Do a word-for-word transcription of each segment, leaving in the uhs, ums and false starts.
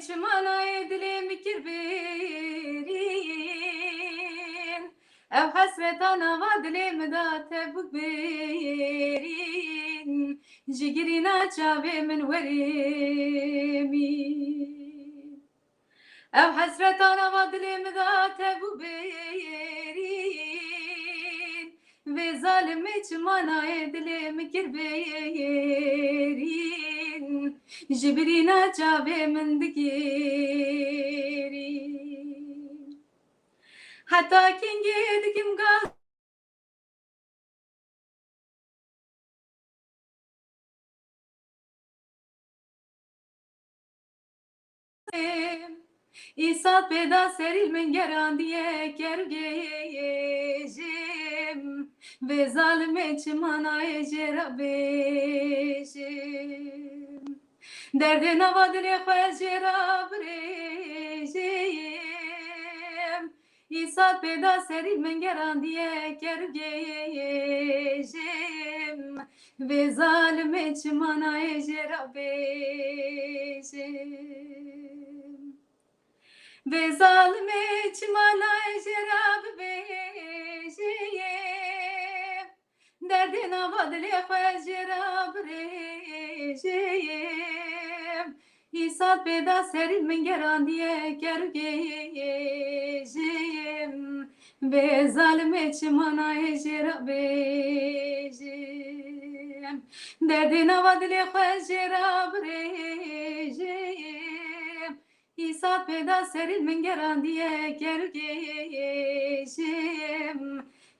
Çima nayê dilê min kir bêrîn, ew hesreta nava dilê min da te bû bêrîn, ji girîna çavê min werê mîn. Ew hesreta nava dilê min da te bû bêrîn, vê zalimê çima nayê dilê min kir bêrîn, ji birîna çavê min digêrî. Heta kengê dikim gaz Îsat pêda serî min gerandiye kergêjim, vê zalimê çima nayê jê re bêjim. Derdê nava dilê xwe ez jê re birêjim. Îsat pêda serî min gerandiye kergêjim, vê zalimê çima nayê jê re bêjim. Vê zalimê çima nayê jê re bibêjim. Derdê nava dilê xwe ez jê re birêjim. Îsat pêda serî min gerandiye kergêjim. Vê zalimê çima nayê jê re bêjim. Derdê nava dilê xwe ez jê re birêjim. Îsat pêda serî min gerandiye kergêjim.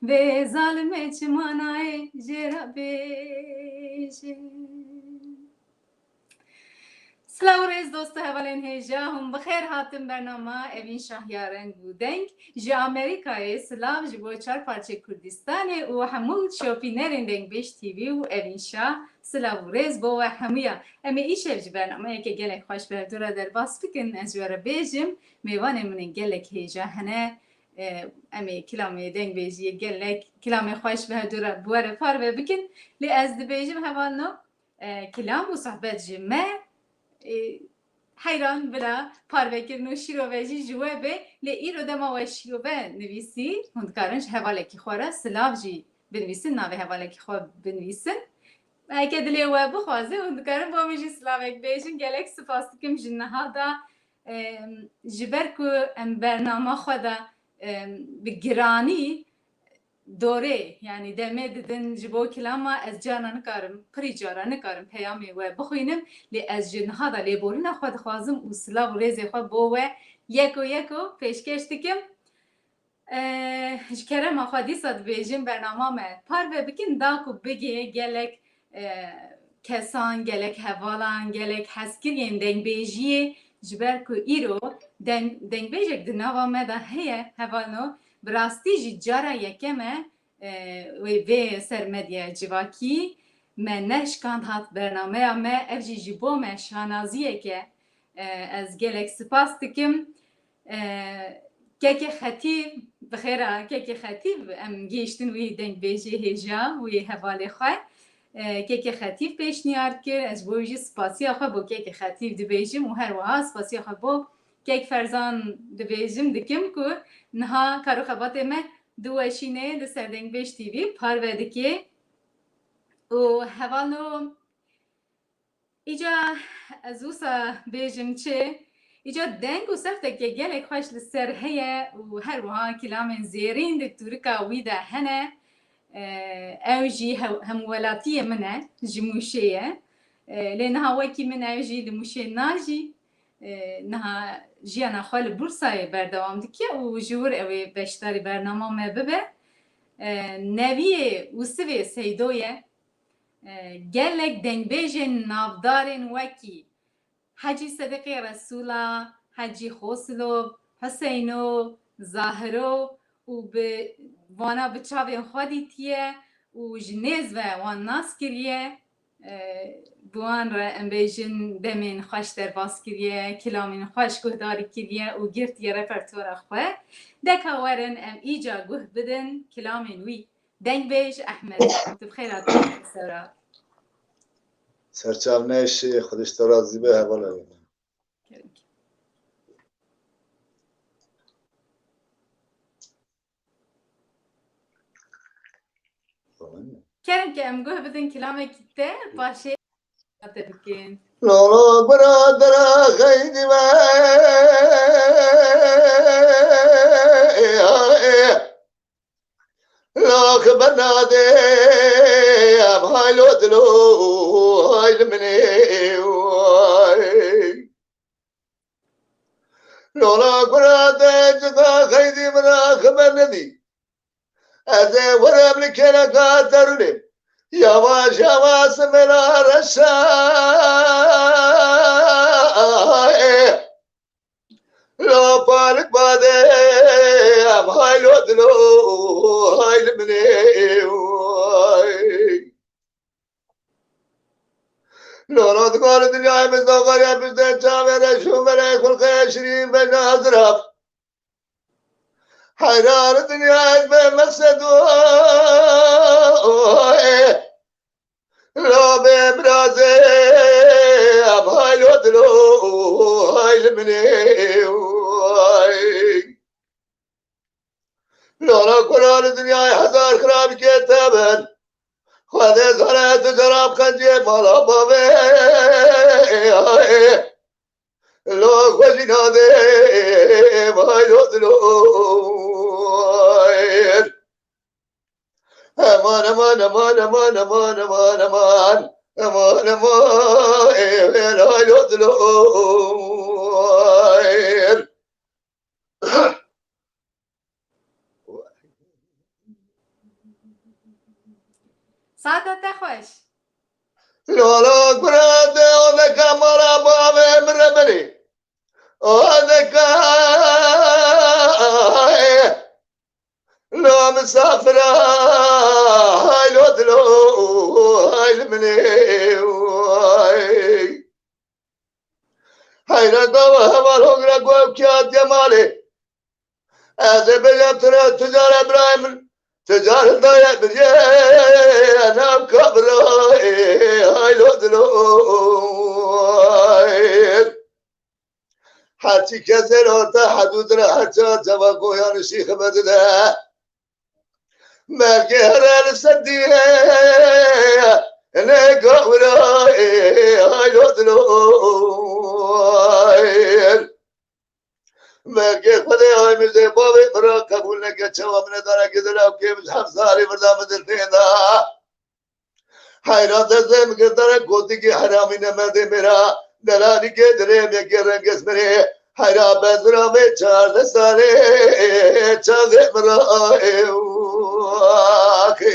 Vê zalimê çima nayê jê re bêjim. Silav û rêz dost û hevalên hêja, hûn bi xêr hatin bernama Evîn Şah ya Reng û Deng. Ji Amerîkayê silav ji bo çar parçe Kurdistanê û hemû şopînerên Dengbêj T V û Evîn Şah. Silav û rêz bo we hemûya. Em ê îşev ji bernameyeke gelek xweş bi hevdû re derbas bikin. Ez ji we re bêjim, mêvanên min ên gelek hêja hene. E, em ê kilamê dengbêjiyê gelek, kilamê xweş bi hevdû re bi we re parve bikin. Lê ez dibêjim hevalno, e, kilam û sohbet ji me, e, heyran bila parvekirin û şîrove jî ji we be. Lê îro dema we şîrove nivîsî, hûn dikarin ji hevalekî xwe re silav jî binivîsin, navê hevalekî xwe binivîsin. Heke dilê we bixwaze, hûn dikarin bo min jî silavek bêjin. Gelek spas dikim ji niha de, em, ji ber ku em bernama xwe de, em, bi giranî dorê, yanî demê didin ji bo kilama, ez carna nikarim, pirî cara nikarim peyamê we bixwînim, lê ez ji niha de lêborîna xwe dixwazim û silav û rêzê xwe bo we yeko yeko pêşkêş dikim. Eh, ji kerema xwe dîsa dibêjim bernama me parve bikin, da ku bigê gelek, eh, kesan, gelek hevalan, gelek hezkiriyên dengbêjiyê, ji ber ku îro deng-, dengbêjek di nava me de heye, hevalno, bi rastî jî cara yekem e, e, wê vê ser medya civakî me neşkand hat bernameya me, ev jî ji bo me şanaziyek e. E, ez gelek spas dikim. E, Keke Xetîb, bi xêra Keke Xetîb em gihiştin wî dengbêjê hêja, wî hevalê xwe. E, Keke Xetîb pêşniyar kir, ez ji bo wî jî spasiya xwe bo Keke Xetîb dibêjim û her wiha spasiya xwe bo Kek Ferzan dibêjim, dikim ku niha kar û xebatê me diweşîne, li ser Dengbêj T V parve dike. Û hevalno, îca ez wisa bêjim çi? Îca deng û sefteke gelek xweş li ser heye û her wiha kilamên zêrîn di tûrika wî de hene. Ew jî hew-, hemwelatiyê min e, ji Mûşê ye. Lê niha wekî min ew jî li Mûşê najî. Niha jiyana xwe li Bursayê berdewam dike û ji wir ew ê beşdarî bernama me bibe. Neviyê Ûsivê Seydo ye. Gelek dengbêjên navdarên wekî Hecî Sediqê Resûla, Hecî Xosilov, Huseyno, Zahiro û bi vana bi çavên xwe dîtiye û ji nêz ve wan nas kiriye. E, bi wan re em bêjin demên xweş derbas kiriye, kilamên xweş guhdarî kiriye û girtiye repertuara xwe. Deka werin em îca guh bidin kilamên wî. Dengbêj Ehmed, tu bi xêr hatî sera. Serçavneş, Xwedê ji te razî be, hevala wê. Em ke em guh bidin kilamekî te, paşê te bikin. Lolo gura dera xeydî me. Lax bernadê em haylo dilo hayl minê way. Lola gura de cida xeydî min a xiber nedî. Ez ê werim li kêleka derûnê. Yavaş yavaş simêla reşa. Lo palik bade em haylo dilo hayl minê. Lola dikar dinyayê mizdoxar ya bizde çavê reşû melê xulqê şirîn ve naziraf. Heyran dinya ez be meqsedo. La be birazê em haylo dilo hayl minê. Lola kula li dinyayê hezar xirabikê te bin. Xwedê zane tu cerab qenciyê mala bavê. Lo xwe jî nadê vay lo dilo. Eman, eman, eman, eman, eman, eman, eman. Eman, eman, ê, ê, lay lo dilo. Saeta te xweş. Lola gura de o deka mala bavê min re berê. O deka, e, lo misafira, hay lo dilo, hay li minê, ay. Heyra gava heval hongra gov kiyat ya malê. Ez ê bêjam tu re, tu cara birayê min, tu cara dayê min ye, nav kabira, ê, hay lo dilo, ê. Her çi kesê li orta hedûd re, her çar çava goyan şî xibir dide. Mergê here li ser dîrê, ne gawira, ê, hay lo dilo, ê. Mergê Xwedê ay mirdê bavê min re qebûl neke, çawa min e dara gidira û kê min heft zarê virda min dilfênda. Heyra dezê min girdara gotikî heramî ne merdê mêra, delalîkê dilê mekê rengez mirê. Heyra bezira vê çardeh salê, çavê min ra, ê, û, axê.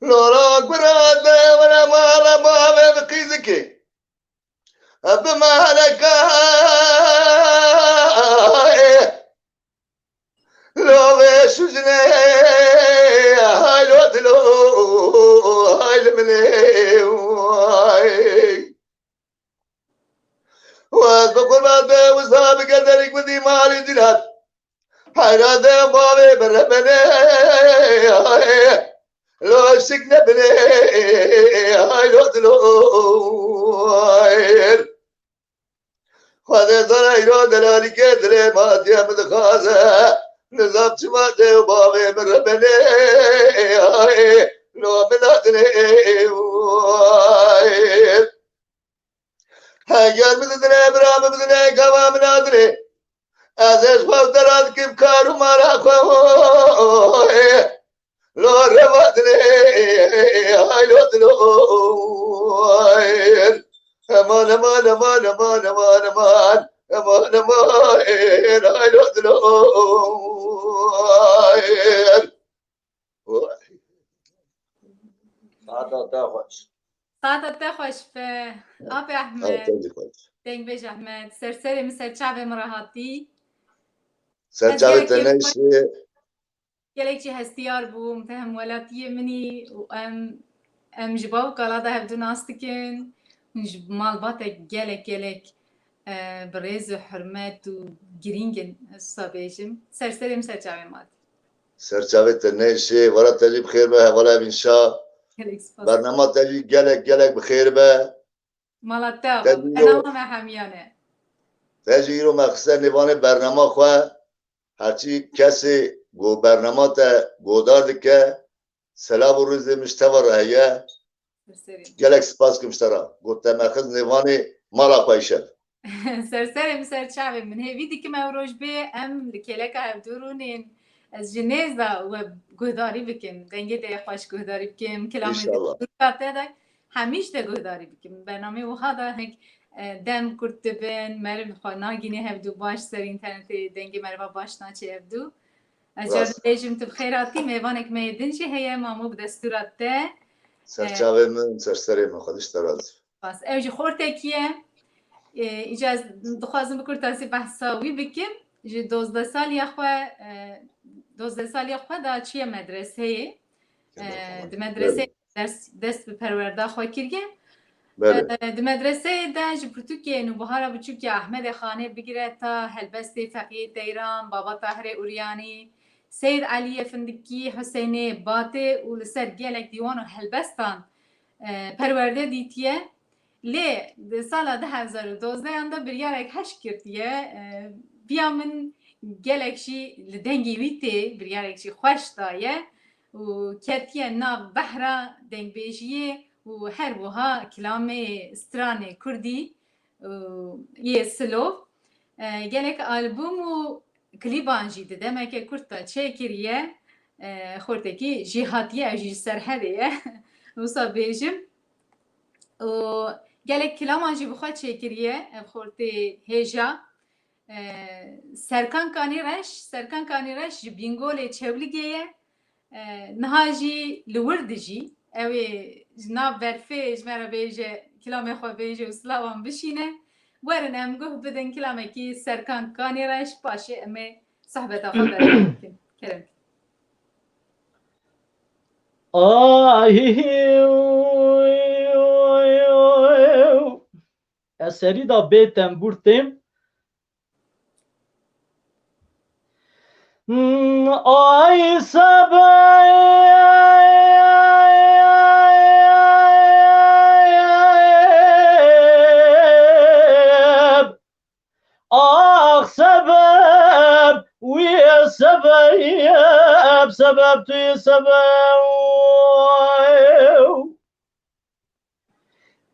Lora gura de were mala bavê bi qîzikê. Bi maleka, e, lovê şujnê, hay lo dilo, hay li minê, way. Wez bi qurban de wisa bi gezerî gudî malî dilat. Heyra de bavê bi rebene, lo şik nebine, hay lo dilo. Xwedê zana îro delalîkê dilê ma diye min dixwaze. Nizam çima de bavê min rebene, lo min adine. Heger min didine, bira min bidine, gava min adine. Ez ê ji xwe dera dikim kar û mara xwe. Lo reva dine, hay lo dilo. Eman, eman, eman, eman, eman, eman. Eman, eman, hay lo dilo. Saeta te xweş. Saeta te xweş be. Apê Ahmed. Saeta te xweş. Dengbêj Ahmed. Serserê min ser çavê min re hatî. Ser çavê te neyşê. Gelek jî hestiyar bûm. Te hemwelatiyê min î û em, em ji bav û kala de hevdu nas dikin. Hûn ji malbate gelek gelek, e, bi rêz û hurmet û girîng in, ez wisa bêjim. Serserê min ser çavê min hatî. Ser çavê te neyşê, wela te jî bi xêr be, hevala Evîn Şa. Gelek spas. Bernama te jî gelek, gelek bi xêr be. Mala te ava, qenala me hemiyan e. Te jî îro me xiste nêvanê bernama xwe, herçî kesê ku bernama te godar dike, selav û rêzê min ji te ve re heye. Gelek spas kim ji te re. Got te me xist nêvanê mala xwe îşev. Ser serê min, ser çavê min. Hêvî dikim ew roj bê em li kêleka hevdû rûnên. Ez ji nêz de we guhdarî bikim. Dengê te xweş guhdarî bikim. Kilamê te, Înşallah. Sûrka te de hemîş de guhdarî bikim. Bernameyê wiha de hek, e, dem kurt dibin, meriv xwe nagînê hevdû baş ser înternetê, dengê meriva baş naçê hevdû. Ez car Rast. dibêjim tu bi xêr hatî, mêvanek me yê din jî heye, mamo bi destûra te. Ser E, çavê min, ser serê min, Xwedê ji te razî. Spas. Ew jî xortekî ye. E, îca ez dixwazim bi kurtasî behsa wî bikim. Ji dozdeh saliya xwe, e, dozdeh saliya xwe da çûye medreseyê. E, Belê. Di medreseyê ders, dest bi perwerda xwe kiriye. Belê. E, di medreseyê de ji pirtûkê Nûbihara Biçûk ya Ehmedê Xanê bigire ta helbestê Feqiyê Teyran, Baba Tahirê Uryanî, Seyid Eliyê Findikî, Huseynê Batê û li ser gelek dîwan û helbestan, e, perwerde dîtiye. Lê di sala du hezar û dozdehan de biryarek heş girtiye. E, viya min gelek jî li dengê wî tê, biryarek jî xweş daye û ketiye nav behra dengbêjiyê û her wiha kilamê stranê kurdî û yê silov. E, gelek albûm û klîban jî di demeke kurt de çêkiriye. E, xortekî jêhatî ye, ew jî ji Serhedê ye. Wisa bêjim. Û gelek kilaman jî bi xwe çêkiriye, ev xortê hêja. E, Serkan Kanî Reş, Serkan Kanî Reş ji Bîngolê Çewligê ye. E, niha jî li wir dijî. Ew ê ji nav berfê ji me re bêje, kilamê xwe bêje û silavan bişîne. Werin em guh bidin kilamekî Serkan Kanî Reş, paşê em ê sohbeta xwe berdewam bikin. Kerem. Ay, ez serî da bê tembûr têm. Ay sebeb, ax sebeb, wî sebeb, sebeb tu yî sebeb.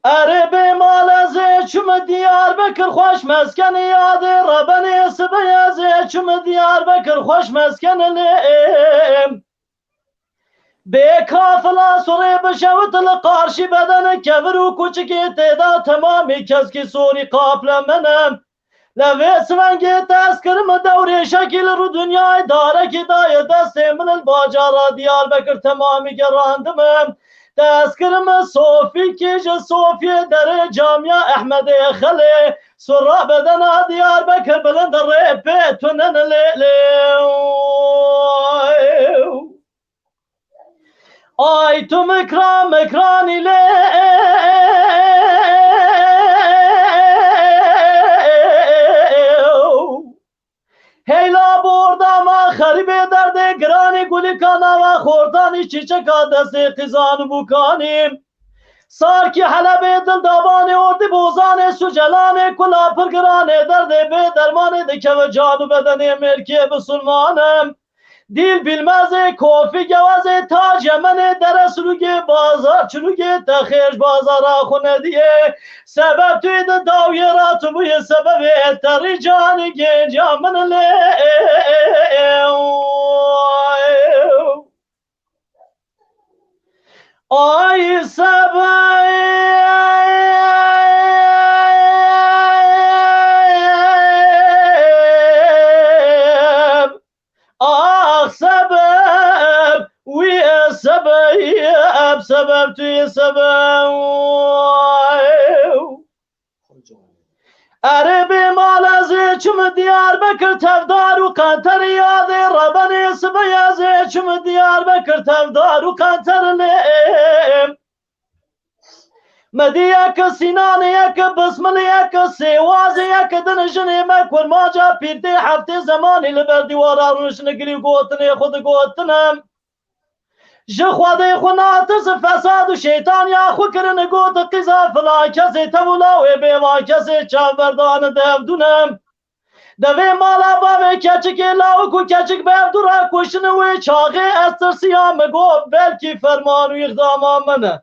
Erê bê mal ez ê çûm Diyarbekir xweş meskenê yadê rebenê sibê ez ê çûm Diyarbekir xweş meskenê lê êm. Bê kafila surê bişewit li qarşî bedene kevir û kuçikê têda temamî keskî sorî qaplemenem. Levê sivengê te ez kirim dewrêşekî li rû dinyayê darekî daye destê min li bacara Diyarbekir temamî gerandime. Te ez kirim Sofîkî ji Sofiyê derê camiya Ehmedê Xelê. Sura bedena Diyarbekir bilind rê pê tunin lê lê. Ay tu mikra mikranî lê. Heyla bordama xerîbê derdê giranî gulîka nava xortanî çîçeka destê qîzan û bûkanî. Sarkî Helebê dildabanê ordî bozanê sucelanê kula pirgiranê derdê bê dermanê dikeve can û bedenê mêrkê bisulmanem. Dîl bîlmezê kofî gewezê ta cemenê dere silûgê bazar çilûgê te xêj bazara xwe nediyê. Sebeb tu yê di dawiyê ra tu bûyê sebebê terî canî gênca min lê. Ay sebeb. Ax sebeb, wî sebeb, sebeb tu yî sebeb. Erê bê mal ez ê çim Diyarbekir tevdar û qenterî yadê rebenê sibê ez ê çim Diyarbekir tevdar û qenter lê. Me dî yek Sînanê, yek Bismilê, yek Sêwazê, yek din jinê me kurmaca pîrtê heftê zemanî li ber dîwara rûniştine gilî gotinê xwe digotine. Ji Xwedê xwe natirsin fesad û şeytaniya xwe kirin got qîza filan kesê tevûla wê bêvan kesê çavberdane devdûne. Devê mala bavê keçikê lawik û keçik bev dû re kuştin û wê çaxê ez tirsiya min got, belkî ferman û îqdama min e.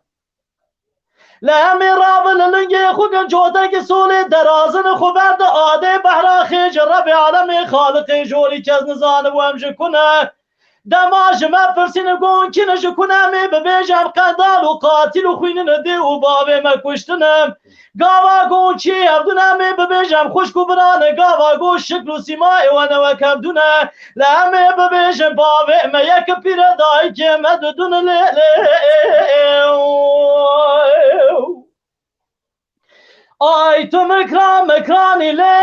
Li hemê rabin li lingê xwe kin cotekî solê derazin xwe berde adê behra xêj Rebê alemê Xaliqê jorî kes nizanibû em ji ku ne. Dema ji me pirsîn gon kî ne ji ku ne em ê bibêjin em qendal û qatil û xwînin dê û bavê me kuştin e. Gava gon çi hevdû ne em ê bibêjin em xwişk û biran e. Gava gon şikl û sîmayê we ne wek hevdû ne. Lê em ê bibêjin bavê me yek pîre dayikê me didûn lê lê. Ay tu mikra mikranî lê.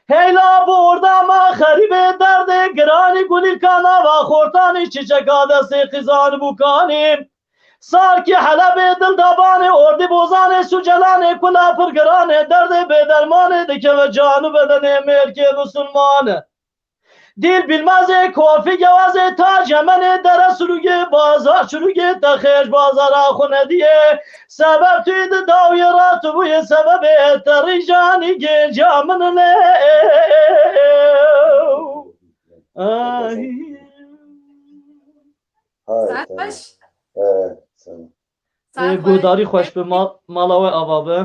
Heyla borda ma xerîbê derdê giranî gulîlka nava xortanî çiçeka destê xizan bûkanî. Sarkî Helebê dildabanê ordî bozanê sucelanê kula pirgiranê derdê bêdermanê dikeve can û bedenê mêrkê musulmane. Dîl bîlmezê kofî gewezê ta cemenê dere sulûgê bazar çulûgê te xêj bazara xwe nediyê. Sebeb tu yî di dawiyê ra tu bûyê sebebê te rîjanî gênca min lê. Ay. Hay, Saet tamam. Xweş. He, tamam. Saet Ê, xweş. Guhdarî xweş bi ma-, mala we ava bi.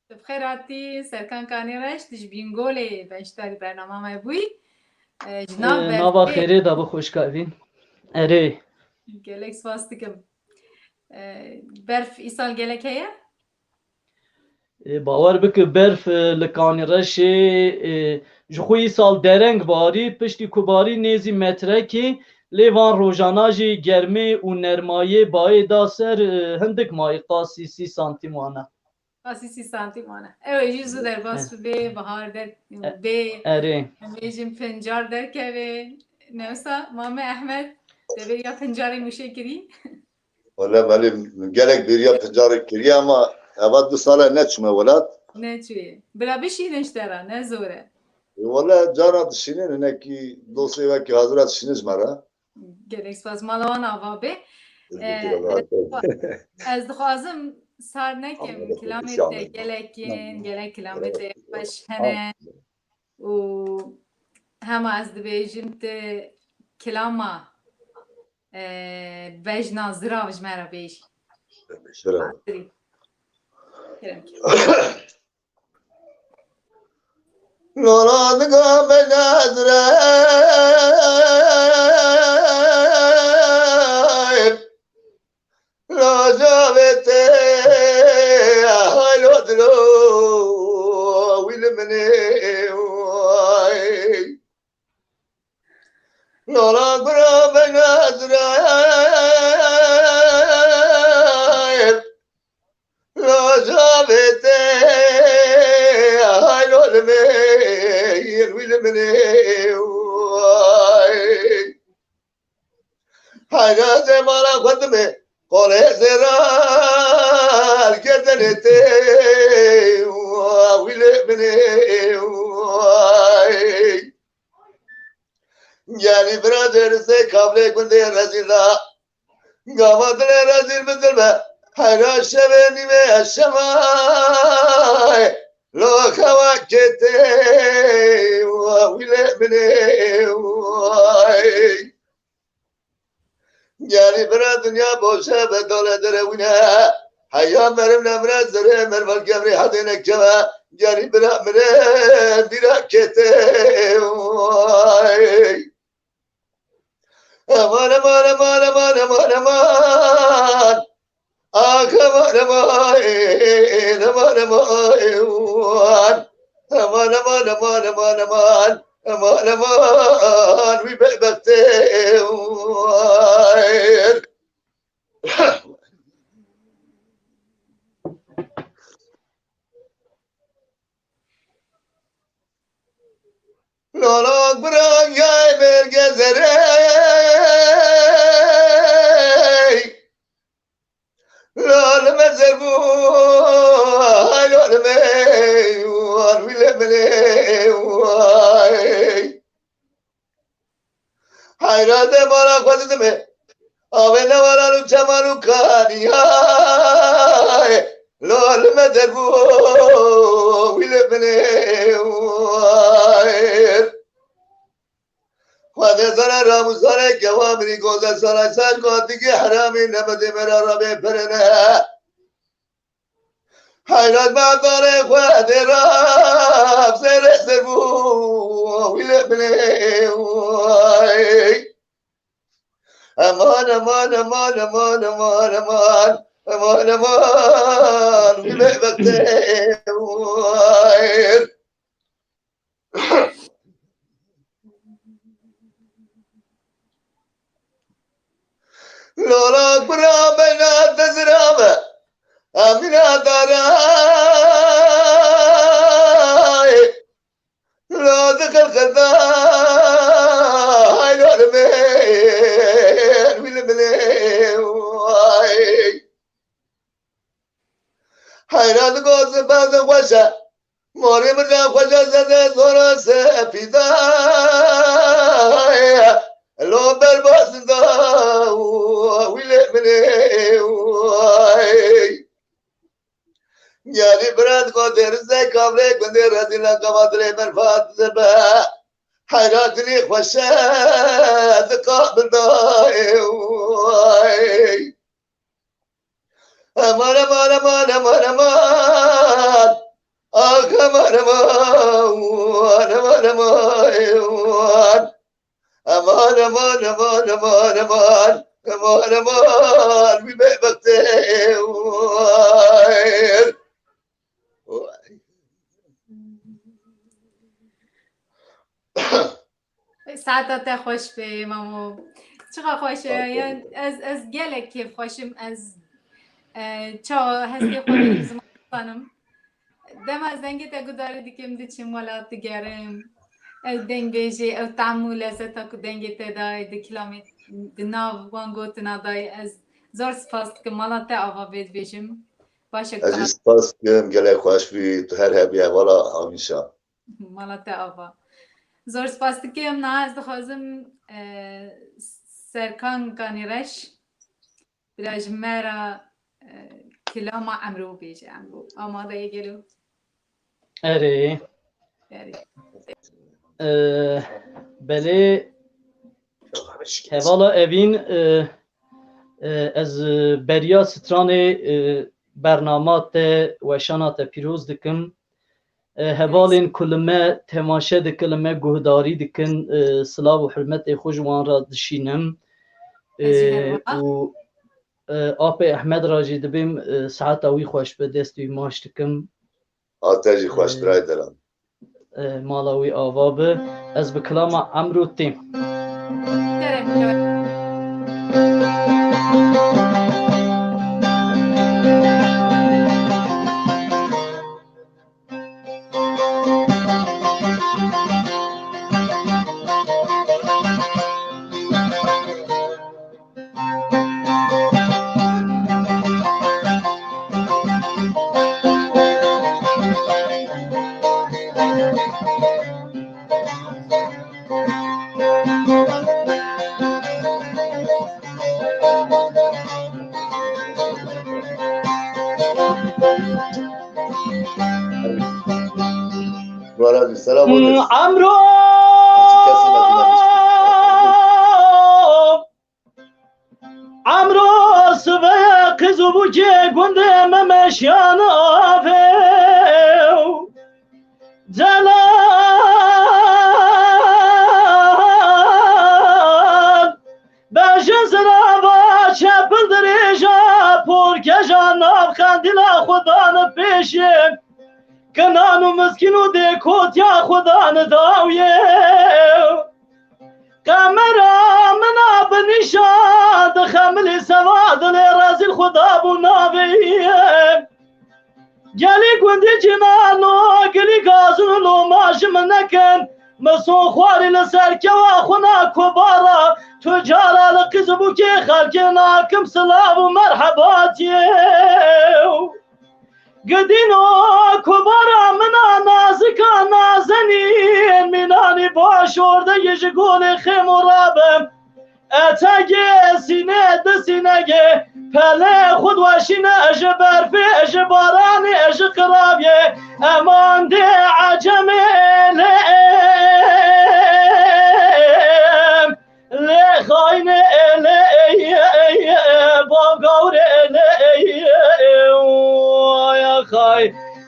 Tu bi xêr hatî, Serkan Kanî Reş, tu ji Bîngolê beşdarî bernama me bûyî. E, ji nav Ê, berfê nava xêrê de bi xweşka evîn. Erê. Gelek spas dikim. E, berf îsal gelek heye? Ê, bawer bike berf, e, li Kanîreşê, e, ji xwe îsal dereng barî, piştî ku barî nêzî metrekê, lê van rojana jî germê û nermayê bayê da ser, e, hindik mayî qasî sî santîm wane. Qasî sî santîm wane. Ew ê jî zû derbas bibe, bihar der-, bê, erê. Em bêjin pincar derkeve. Ne wisa, Mame Ehmed, te bêriya pincarê mûşê kirî? Wele belê, gelek bêriya pincarê kiriye ama eva du sal e neçûme welat. Neçûye. Bila bişînin ji te re, ne zor e. E, wele cara dişînin, hinekî dosê wekî hazir e dişînin ji me re. Gelek spas, mala wan ava be. Ez dixwa-, ez dixwazim sar nekim, kilamê te gelek in, gelek kilamê te xweş hene. Û hema ez dibêjim tu kilama, e, bejna zirav ji me re bêjî. Zirav. Kerem. Nora diga bejna zirav. Lajavê te, haylo dilo, wî li min ê, way. Lola gura bena zirayê, lajavê te, haylo li min ê, wî li min ê, way. Heyra zê mala xwe dime, qolê zêra li gerdenê tê, wî lê min ê, way. Gelî bira dêrisê kavlê gundê rezîl da, gava dilê rezîl bi dil be, heyra şevê nîvê şevay, lo xewa kê tê, wî lê min ê, way. Gelî bira dinya boşe be dole derewîne. Heya merim nemre zirê merval gevrê hedê nekeve. Gelî bira mire dîra kete. Oy. Aman, aman, aman, aman, aman, aman. Ah, aman, aman, aman, aman, aman. Aman, aman, aman, aman, aman. Aman, aman, wî bedbextê. Lala gurangay bergezerey. Lale me zergo, ay lale me, wan wile mele, way. Hayra de mala xwe didime. Avê newaran û çeman û kaniyayê, lo li me derbû wî li binê wayê. Xwedê zere ramûzarê kewa minî goze saray ser gotikê heramî nebedê me ra rabê pirine. Heyrat me darê Xwedê ra zêrê zer bû wî li binê wayê. Eman, eman, eman, eman, eman, eman, eman, eman, wî bê bextê wayê. Lola kura beyna dezirame, Amina daray. Lo dikil xilda, hay lo li min, wî li min ê, way. Heyran goz bende xweşe, morê min de xweşe zede zora sepîda. Lo berbazinda, wî li min ê, way. Yarî birend go dêrizê kavrê gundê rezîla gava dilê berfat dibe. Heyra dilî xweşe diqabinda ê way. Eman, eman, eman, eman, eman. Ah, eman, eman, eman, eman, eman. Eman, eman, eman, eman, eman. Eman, eman, wî bê bextê wayê. Saeta te xweş be, mamo. Çiqa xweş e, yan ez, ez gelek kêfxweş im, ez, e, çawa hestê xwe dibînim ziman zanim. Dema ez dengê te gudarî dikim, diçim welat digerim. Ew dengbêjê, ew tam û lezeta ku dengê te dayê, di kilamê, di nav wan gotina dayê, ez zor spas dikim. Mala te ava bê dibêjim. Baş e. Ez jî spas dikim, gelek xweş bû, tu her hebî hevala hemîşa. Mala te ava. Zor spas dikim. Niha ez dixwazim, e, Serkan Kanîreş bira ji me re, e, kilama Emro bêje. Emro, amade ye gelo? Erê. Erê. E, belê, hevala Evîn, e, e, ez, e, beriya stranê, e, bernama te, weşana te pîroz dikim. E, hevalên ku li me temaşe dikin, li me guhdarî dikin, e, silav û hurmetê xwe ji wan re dişînim. E, û, e, apê Ehmed re jî dibêm, e, saeta wî xweş be, dest wî maç dikim. A te jî xweş, birayê deran. E, mala wî ava be. Ez bi kilama Emro têm. Selam olsun. Amro! Emro sibê qiz û bûkê gundê me meşiyan avê û Celal. Bejin zirava çepil dirêja porkeja nav qendîla xwe dane pêşê. Kinan û miskîn û dêkotiya xwe dane dawiyê. Qemera min a bi nîşan dixemilî seva dilê rezîl xwe dabû navê ye. Gelî gundî cînano gilî gazin û loma ji min nekin. Min son xwarî li ser kewa xwe na kobara. Tu cara li qîz û bûkê xelkê nakim silav û merhebatiyê. Gidîno kobara min a nazika nazenîn mînanî baş ordeyê ji golê xêmo rabe. Etegê sîne di sînegê, pelê xwe diweşîne ji berfê, ji baranê, ji qirabiyê. Eman dê ecemê lê, lê xayne lê, bavgawrê lê, ya xay.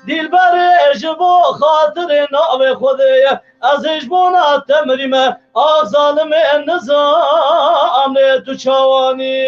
Dilberê ji bo xatirê navê Xwedê ye. Ez ê ji bona te mirîme, ax zalimê nizam lê tu çawanî.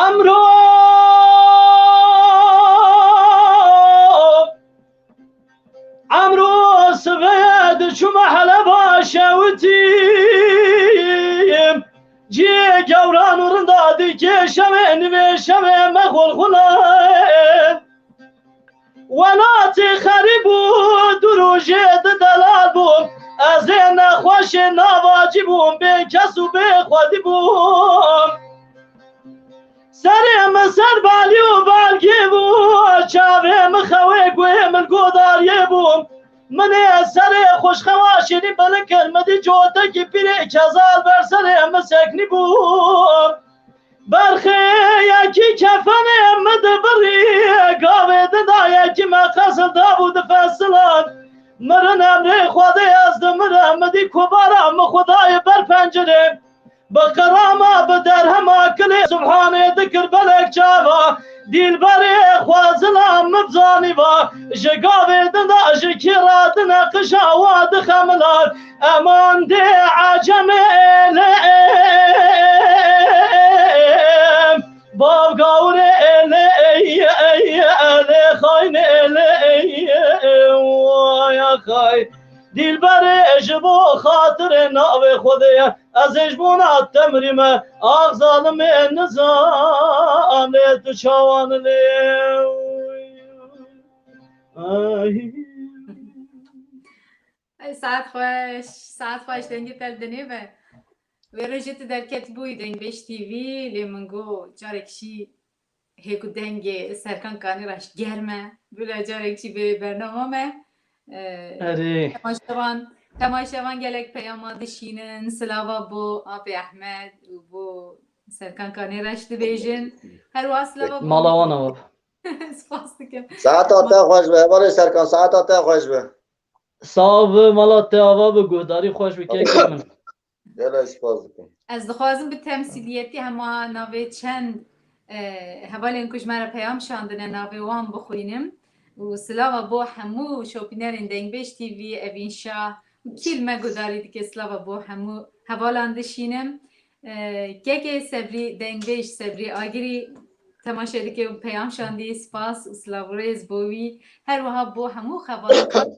Emro, emro sibê diçûme Heleba şewitî. Ciyê gewran û rinda dikê şevê nivê şevê me xulxule. Welatê xerîb û du rojê di delal bûm. Ez ê nexweşê navacî bûm, bê kes û bê xwedî bûm. Serê min ser balî û balgê bû, çavê min xewê, guhê min godariyê bûm. Min ê serê xweşxewa şîrîn bilind kir, min dî cotekî pîrê kezal ber serê min seknî bûm. Berxê yekî kefenê min dibirî, gavê dida yekî me qesil dabû difesilan. Mirin emrê Xwedê ez dimirim, min dî kubara min Xwedayê ber pencerê. Bi qirama, bi derhema kilê Subhanê dikir belek çava. Dilberê xwezila min bizanîva, ji gavê dida ji kî re dineqişa wa dixemilan. Eman dê ecemê lê, bavgawrê lê, lê xaynê lê, ya xay. Dilberê ji bo xatirê navê Xwedê ye, ez ê ji bona te mirîme, ax zalimê nizam lê tu çawan lê. Ay. Ay, saet xweş, saet xweş, dengê te li dinê be. Wê rojê tu derketibûyî Dengbêj T V, lê min got carek jî hê ku dengê Serkan Kanî reş germ e, bila carek jî bê bernama me. Ee, Erê. Temaşevan, temaşevan gelek peyama dişînin, silava bo Apê Ehmed û bo Serkan Kanî reş dibêjin. Her wiha silava bo Mala wan ava. Spas dikim. Saeta te xweş be, hevalê Serkan, saeta te xweş be. Sağ ol, mala te ava be, guhdarî xweş be, kekê min. Gelek spas dikim. Ez dixwazim bi temsîliyetî hema navê çend, e, hevalên ku ji me re peyam şandine, navê wan bixwînim. Û silava bo hemû şopînerên Dengbêj T V, Evîn Şah û kî li me guhdarî dike, silava bo hemû hevalan dişînim. E, kekê Sebrî Dengbêj, Sebrî Agirî temaşe dike û peyam şandî, spas û silav û rêz bo wî. Her wiha bo hemû xebatekan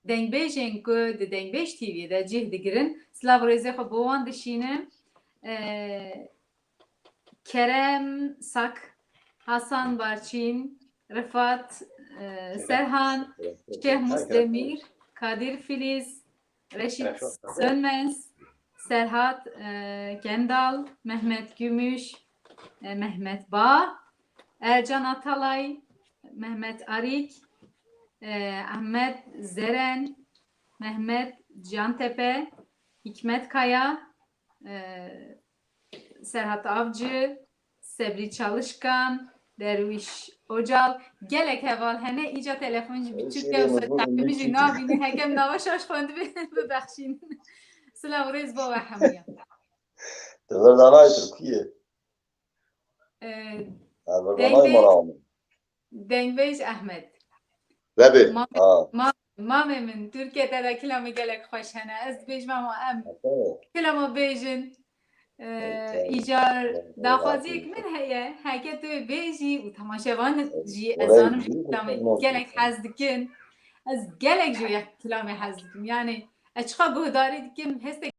Dengbêjên ku di Dengbêj T V de cih digirin, silav û rêzê xwe bo wan dişînim. Ee, Kerem Sak, Hasan Barçîn, Rifat, e, Serhan, Şêx Musdemîr, Kadir Filiz, Reşît Sönmez, Serhat, e, Kendal, Mehmet Gümüş, e, Mehmet Bağ, Ercan Atalay, Mehmet Arik, e, Ahmet Zeren, Mehmet Cantepe, Hikmet Kaya, e, Serhat Avcı, Sebrî Çalışkan, Derwîş Ocal, gelek heval hene, îca telefon jî biçûk e û ser teqîmî jî nabîne, hekem nava şaş xwendibê bibexşînin. Silav û rêz bo we hemûyan. Te berdanayê Tirkiyê. Ee, Berdanayê Dengbêj, Mala Ahmed. Dengbêj Ahmed. Vebê. Mamê, ha. Ma-, mamê min, Tirkiye te de kilamê gelek xweş hene. Ez dibêjim ama em kilama bêjin. Ee, îcar daxwaziyek min heye. Heke tu bêjî û temaşevan jî ez zanim ji kilamê gelek hez dikin. Ez gelek ji wê kilamê hez dikim. Yani ez çiqa guhdarî dikim, hestek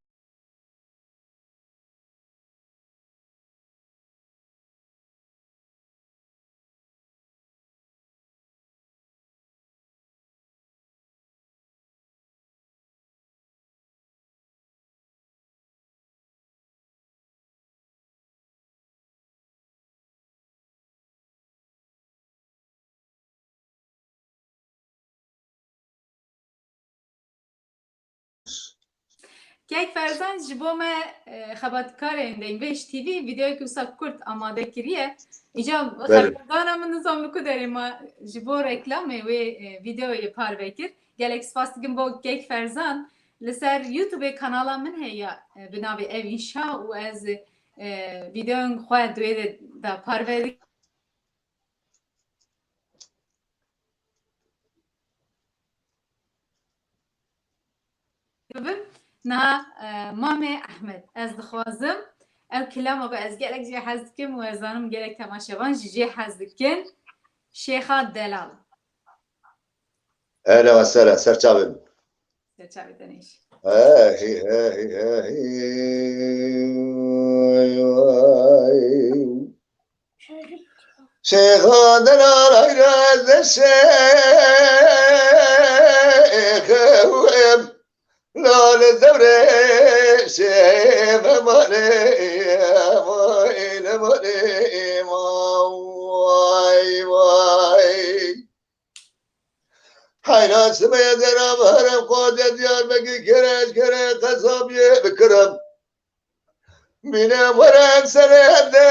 Kek Ferzan ji bo me, e, xebatkarên Dengbêj T V vîdeoyek wisa kurt amade kiriye. Îca Belê. Xeberdana min nizam li ku derê ma ji bo reklamê wê, e, vîdeoyê parve kir. Gelek spas dikim bo Kek Ferzan. Li ser YouTube kanala min heye, e, bi navê Ev Înşa û ez, e, vîdeoyên xwe di wê de, de parve dikim. Bibim. Niha, e, Mamê Ehmed, ez dixwazim ew kilama ku ez gelek jê hez dikim û ez zanim gelek temaşevan jî jê hez dikin. Şêxa Delal. Hele ve sele, ser çavê min. Ser çavê te nêşî. Hey, hey, hey, hey, vay. Şêxa Delal hayra ez de şêxewim. Lale zewre şêve male, vay le male, vay, vay. Hayra simeye dera berem, koce Diyarbekir, kere kere qesabiyê bikirim. Mîne werem serê de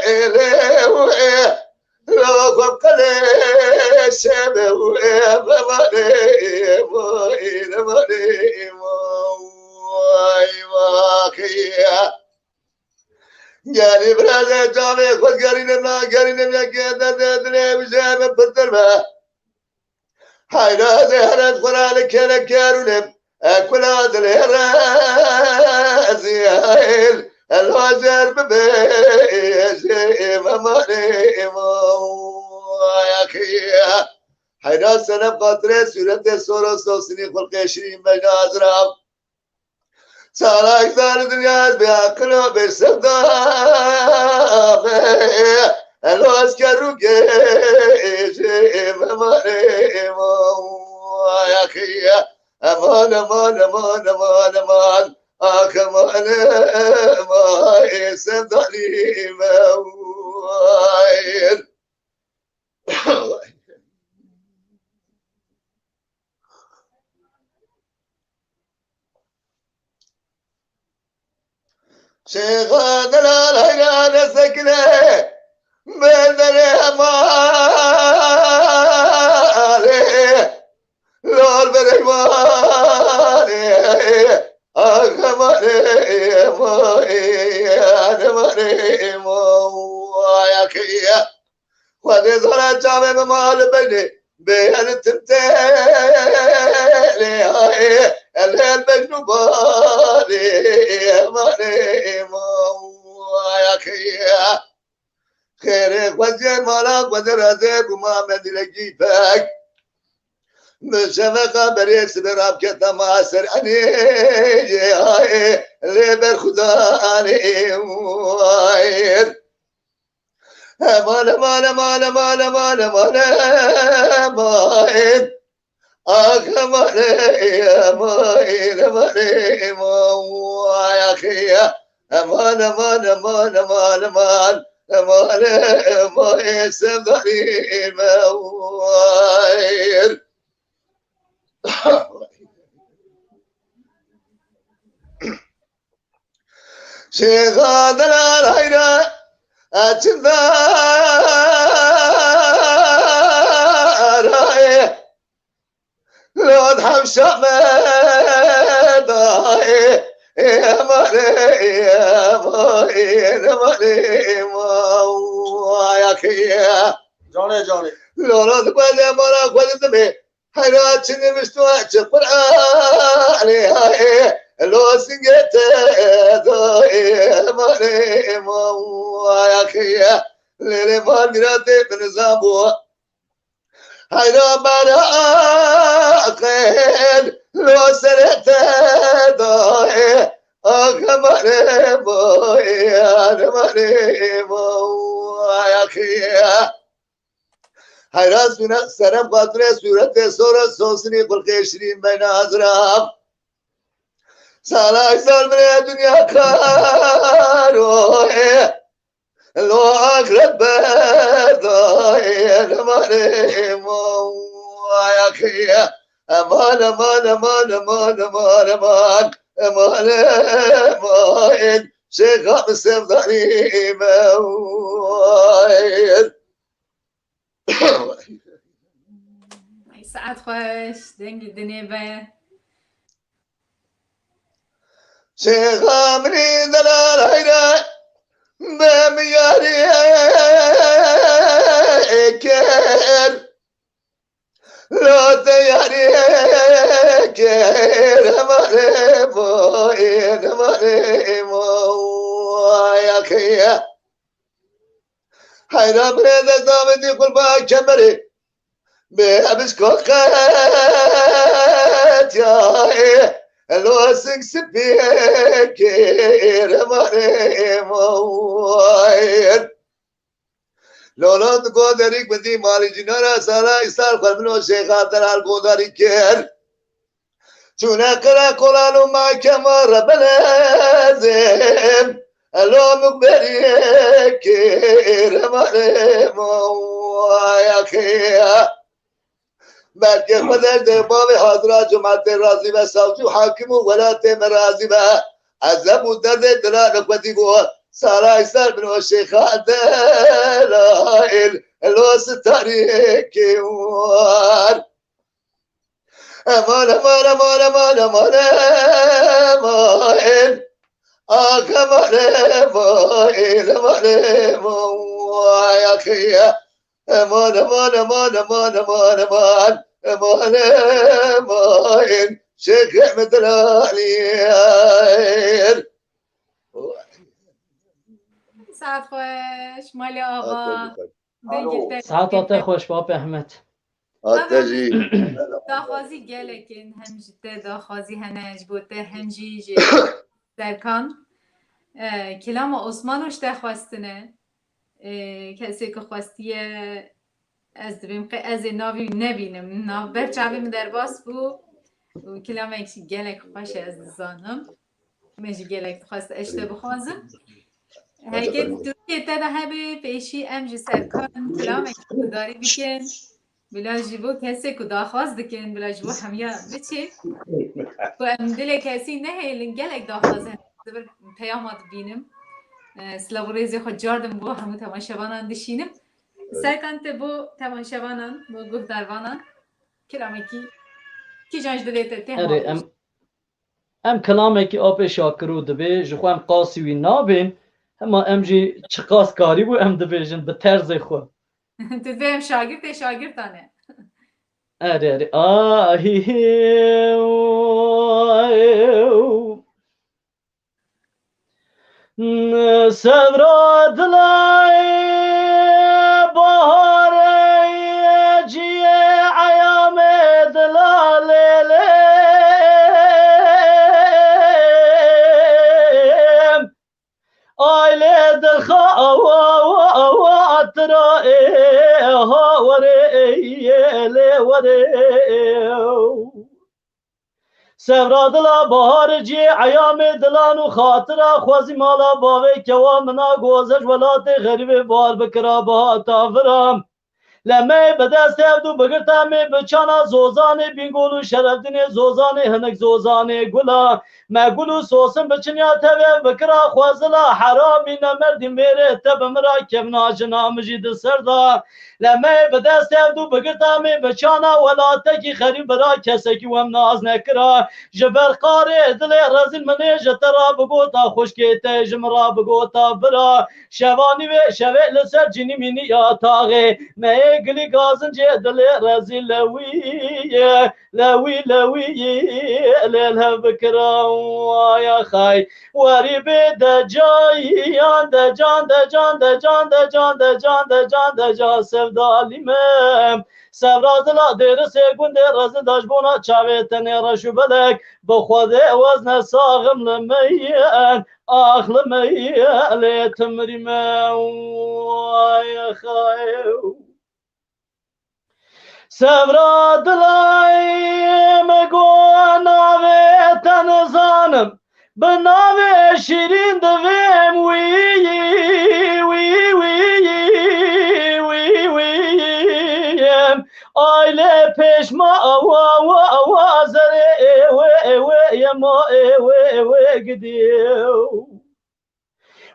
êlê û ê. La xwe qelê şebe û ê. Ve vanê, vay, le vanê, vay, vay. Gelî birazê çavê xwe gerînim, na gerînim yekê derdê dilê wî jê min pirtir be. Heyra zehret xwe ra li kele kerûne, e kula dilê rezîl, e lazer bibêje, e memanê, e ma-, ya xîya. Heyra senem xatirê sûretê soro sosinî xulqê şirîn bejna zirav. Çalak zar dinya ez bê aqil û bê sevda be. Elo ez kerû gêjê memanê, ya xîya. Eman, eman, eman, eman, eman. Ah, eman, eman, ê sevdanî me. Şêxa delal heyran ez sekine, bendere emanê, lal bereymanê, ah emanê, emanê, emanê, emanê, ya xîya. Xwedê zora çavê min mal benê, bê el tim têlê ayê, el el Mecnû balê, emanê, emanê, ya xîya. Xêrê xweziyê mala xwezê razê bû ma me dilekî pek. Min şeveqa berê sibê rabketa ma ser enê, ayê, lê ber xudanê, ayê. Eman, eman, eman. Ah, eman, eman, eman, eman, ya xîya. Eman, eman, eman, eman, eman, eman, eman, sevdanî me. Şêxa delal hayra, e çindarayê, lod hemşa me dayê, emanê, emanê, emanê, ya xîya. Canê, canê. Lolo dibê mala xwe didimê. Heyra çi niviştwa çi Qur'anê, hayê, lo singê te dayê, emanê, eman, ya xîya. Lêlê mal mîratê min nizam bû. Heyra mala aqil, lo serê te dayê, ah emanê, emanê, emanê, ya xîya. Heyra sûne-, serem xatirê sûretê sora sosinî xulqê şirîn beyna zirav. Salak sal bire dinya karoyê, lo axiret berdoyê, lemanê, eman, ya xîya. Eman, eman, eman, eman, eman, eman, eman, eman, Şêxa bi sevdanî me wayir. Ey saet xweş, dengê dinê be. Şêxa minî delal heyre, be min yarî kir. Lo te yarî kir, emanê boyê, emanê moya keye. Heyra bire de davêtî qurba kemerê. Be ebiş ko qet ya, e, lo sing sipî kir, emanê moyê. Lolo tu goderî gundî malî cînara sala îsal xwe min o şêxa delal goderî kir. Çûne qereqolan û mahkema re belezim. Elo mukberiyê kir emanê moya xêya. Belkê xwe derdê bavê hazira cumatê razî be, savcî û hakim û welatê me razî be. Ezeb û derdê dilanê xwe dî bû. Salay ser bin o şêxa delail, elo sitarî kêwar. Eman, eman, eman, eman, eman, eman. Ah, eman, eman, eman, eman, ah, ya. Eman, eman, eman, eman, eman, eman, eman, eman, Şêxê min dilanîr. Saet xweş, malê ava. Dengê te Saeta te xweş, Bap Ehmed. Ate jî. Daxwazî gelek in, hem ji te daxwazî hene, ji bo te hem jî ji Serkan. E, kilama Osmano ji te xwestine. E, kesê ku xwestiye, ez dibêm qe ez ê navî wî nebînim. Nav ber çavê min derbas bû û kilamek jî gelek xweş e, ez dizanim. Me jî gelek dixwest ez ji te bixwazim. Heke Tirkiyê te de hebe pêşî em ji Serkan kilamek guhdarî bikin. Bila ji bo kesê ku daxwaz dikin, bila ji bo hemiya biçê. Ku em dilê kesî nehêlin, gelek daxwaz hene. Zibir peyama dibînim. E, silav û rêzê xwe cardim bo hemû temaşevanan dişînim. Serkan te bo temaşevanan, bo guhdarvanan kilamekî kîjan ji dilê te tê Erê, em, em kilamekî apê Şakiro dibê, ji xwe em qasî wî nabên, hema em jî çiqas karîbû em dibêjin bi terzê xwe. Tu dibê em şagirtê şagirtan e. Erê, erê. Ah, hi, hi, oh, oh. Sevra dilayê baharê ciyê eyamê dila lê lê. Ay lê dixa awa awa awa tira ê ha were ê lê were. Sevra dila bahar ciyê eyamê dilan û xatira xwezî mala bavê kewa mina gozej welatê xerîbê bar bikira bihata vira. Lemeyê bi destê hevdû bigirta mê bi çana zozanê Bîngol û Şerefdînê zozanê hinik zozanê gula. Me gul û sosin bi çinya tevê bikira xwezila heramî nemerdîn vêrê te bi min ra kevna jina min jî di ser da. Lemeyê bi destê hevdû bigirta mê bi çana welatekî xerîb bira kesekî wem naz nekira. Ji ber qarê dilê rezîl min ê ji te ra bigota xwişkê te ji min ra bigota bira. Şevanî vê şevê li ser cînî mînî ya taxê. Me yê gilî gazincê dilê rezîl lewî ye. Lewî lewî lê lev bikira waya xay. Werî bê decayan decan decan decan decan decan decan decan sevdalî me. Sevra dila dêrisê gundê rezîl da ji bona çavê tenê reş û belek. Bi Xwedê wezne saxim li meyen, ax li meyen lê timrî me. Ay xay. Sevra dilay me go navê te nizanim, bi navê şîrîn divêm wî, wî, wî, wî, wî, wî, wî, yêm. Ay lê pêşma awa, awa, awa. Yema ê wê wê gidiyo.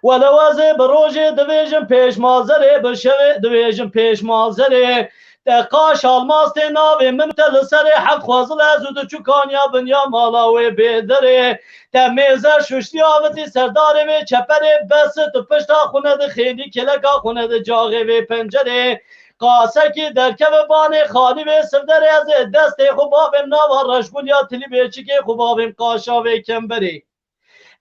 Wele wezê bi rojê divêjin pêş mazerê, bi şevê divêjin pêş mazerê. Te qaş almaz tê navê min te li serê heft xwezil ez û diçûkaniya binya mala wê bêderê. Te mêze şuştiya vitî serdarê wê çeperê bes tu pişta xwe nedi xênî kêleka xwe nedi caxê wê pencerê. Qasekî derkeve banê xalî wê sivderê ez ê destê xwe bavêm nava reşgulya tilî bêçikê xwe bavêm qaşa wê kemberê.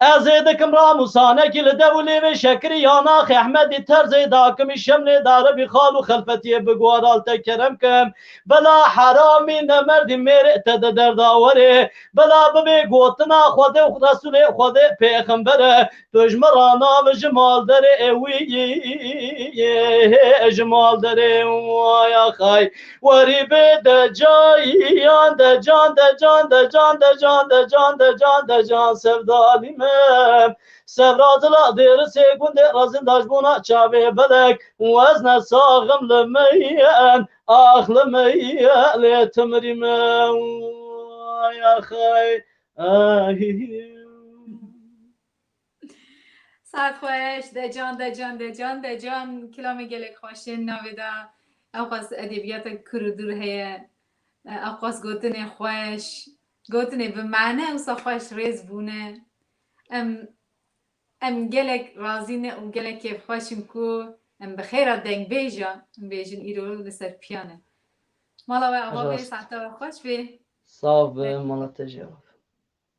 Ez ê dikim ram û sanekî li dev û lêvê şekirî ya naxê Ehmedî terzê dakimî şemlê darebî xal û xelfetiyê bi guaral te kerem kim. Bela heramî nemerdî mêrê te de derda werê. Bela bibê gotina Xwedê û Resûlê Xwedê pêxembere. Tu ji min ra navê ji malderê wî ji malderê waya xay. Werî bê decayan, decan, decan, decan, decan, decan, decan, decan, sevdalî me. Sevra dila dêrisê gundê rezin dajbûna çavê belek û ez ne saxim li meyen, ax li meyen lê timrî me. Ay, ax, ay, ay. Saet xweş, decan, decan, decan, decan, decan, kilamê gelek xweş ên navê de. Ewqas edebiyata Kurdur heye, ewqas gotinê xweş, gotinê bi mane wisa xweş rêz bûne. Em, em gelek razî ne û gelek kêfxweş in ku em bi xêra dengbêja em bêjin îro li ser piyan e. Mala we ava bê, Rast. Saeta we xweş bê. Sax be, mala te jî ava.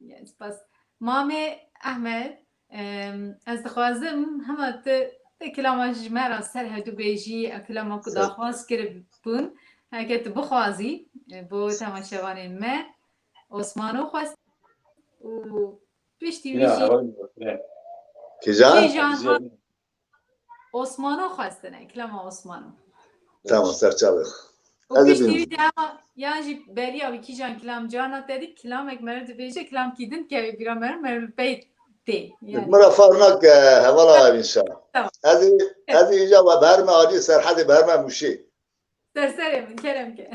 Ya, spas. Mamê Ehmed, em, ez dixwazim hema tu, tu kilama ji me re ser hedu bêjî, ew kilama ku Ser. daxwaz kiribûn, heke tu bixwazî, e, bo temaşevanên me, Osmano xwest û piştî wî Ya, jî heval mi? Kîjan? Kîjan Kîjan? Osmano xwestine, kilama Osmano. Tamam, serçavê xwe. Û Ez ê piştî bînim. Wî de hema, yan jî beriya wî kîjan kilam carna te dî, kilamek meriv dibêje, kilamkî din kevê bîra meriv, meriv li pey tê. Yani. Min re far nake, hevala ev inşallah. Tamam. Ez ê, Evet. ez ê îca we berme alî Serhedê, berme Mûşê. Ser serê min, kerem ke.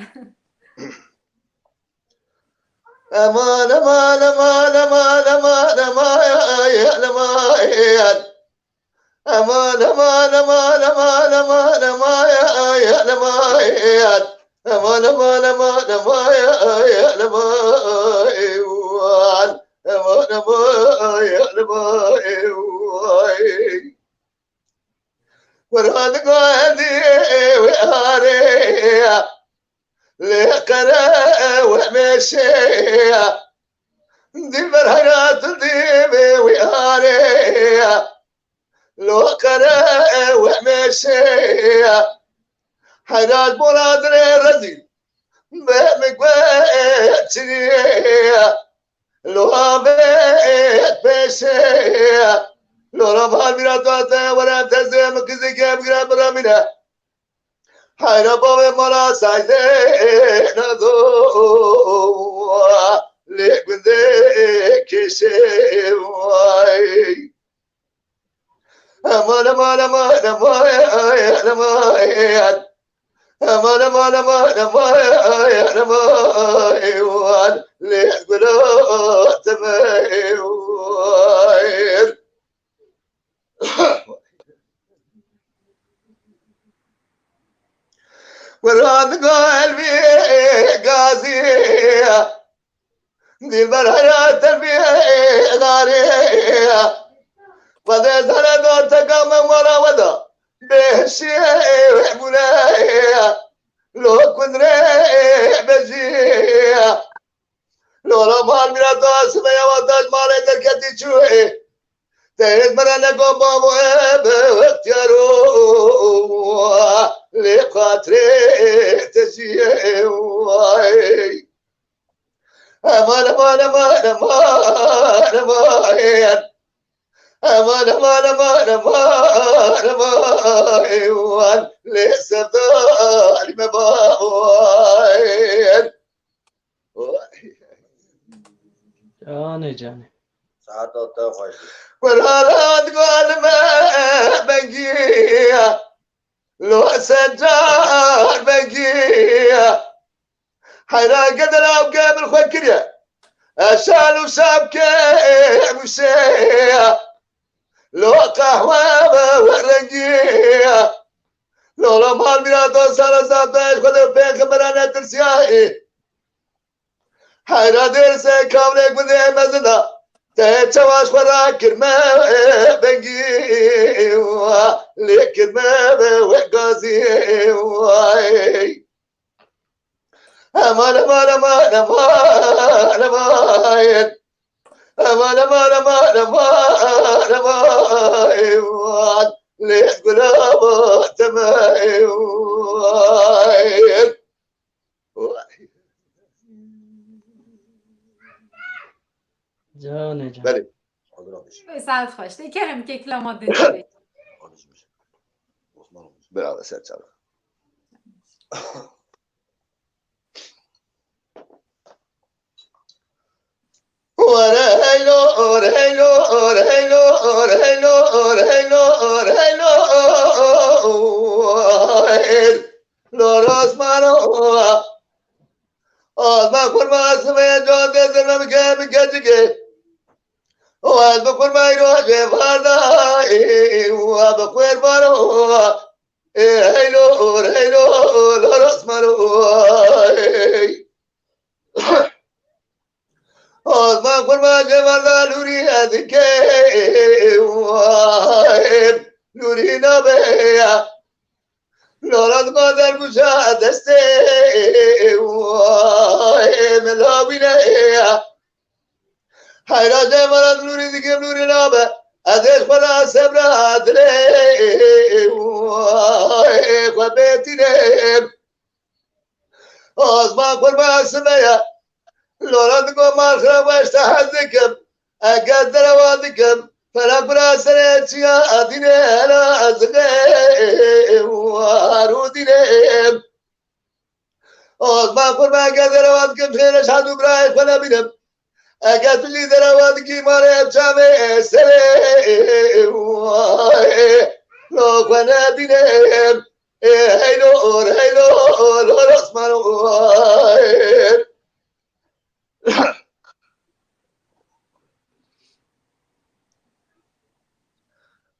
Eman, eman, eman, eman, eman, eman, eman, eman. Eman, eman, eman, eman, eman, eman, ay, ay, eman, ay, ay. Eman, eman, eman, eman, ay, ay, eman, ay, ay. Eman, eman, ay, ay, eman, ay, ay. Kur'an geldi ve araya. Lê qere we mêşeya. Dilber hayrat dîvê wî areya. Lo qere we mêşeya. Hayrat boladre rezîl. Be mi gwe çiriya. Lo avê pêşeya. Lo ravan mîra date were tezê mi kizê gem gira biramîne. Hayra bavê mala sayde nado lê gundê kêşe vay. Aman, aman, aman, aman, aman. Aman, aman, aman, aman, aman, aman. Lê gula temê vay. Kur'an gel bir gazi. Dilber hayat bir gari. Fadê zara da tekame mala wada. Beşi bule. Lo kundre beji. Lora mal mira da sibe ya wa daj male derketi çû e. Te ez mera ne go babo e be wextiyaro. Lê xatre te jî e vay. Aman, aman, aman, aman, aman. Aman, aman, aman, aman, aman, lê sevdalî me bavên. Canê, canê. Saeta te xweş. Kur'an digal me bengiya. Lo secar bengiya. Heyra gedera ew gemir xwe kiriye. Eşal û şapke muşe. Lo qehwe ve we rengî. Lo lo mal mîra do sala zat be xwe de pêxembera netirsiya. Heyra dêrse kavlek bide mezina. Te çawaş xwe ra kirme bengî. Lê kirme ve we gazî. Eman, eman, eman, eman, eman. Eman, eman, eman, eman, eman, eman. Lê gulaba te me, eman. Canê can. Belê. Saet xweş. Lê kerem kek lama dê. Beraber ser çavi. Were heylo, were heylo, were heylo, were heylo, were heylo, were heylo. Lor osmano. Osman kurban sime can de zirve mi ke mi ke cike. O ez bi kurban ro je varda. O bi kurban o. Ê heylo, heylo, lor osmano. Osman kurban cemalda lûrî ez dike. Lûrî nabe ya. Lora dima dergûşa destê. Min lawîne ya. Heyra cemalda lûrî dikim lûrî nabe. Ez ê xwe ra sebra dilê. Xwe bêtînim. Osman kurban sime ye. Lora digo mal xira weşte hez dikim. Eger derewa dikim. Fela kura serê çiya adine hela azge. Arudine. Osman kurban eger derewa dikim. Xêre şad û birayê xwe nebînim. Eger tu jî derewa dikî malê ev çavê serê. Lo xwe nebînim. Ê heylo, heylo, lo osmano.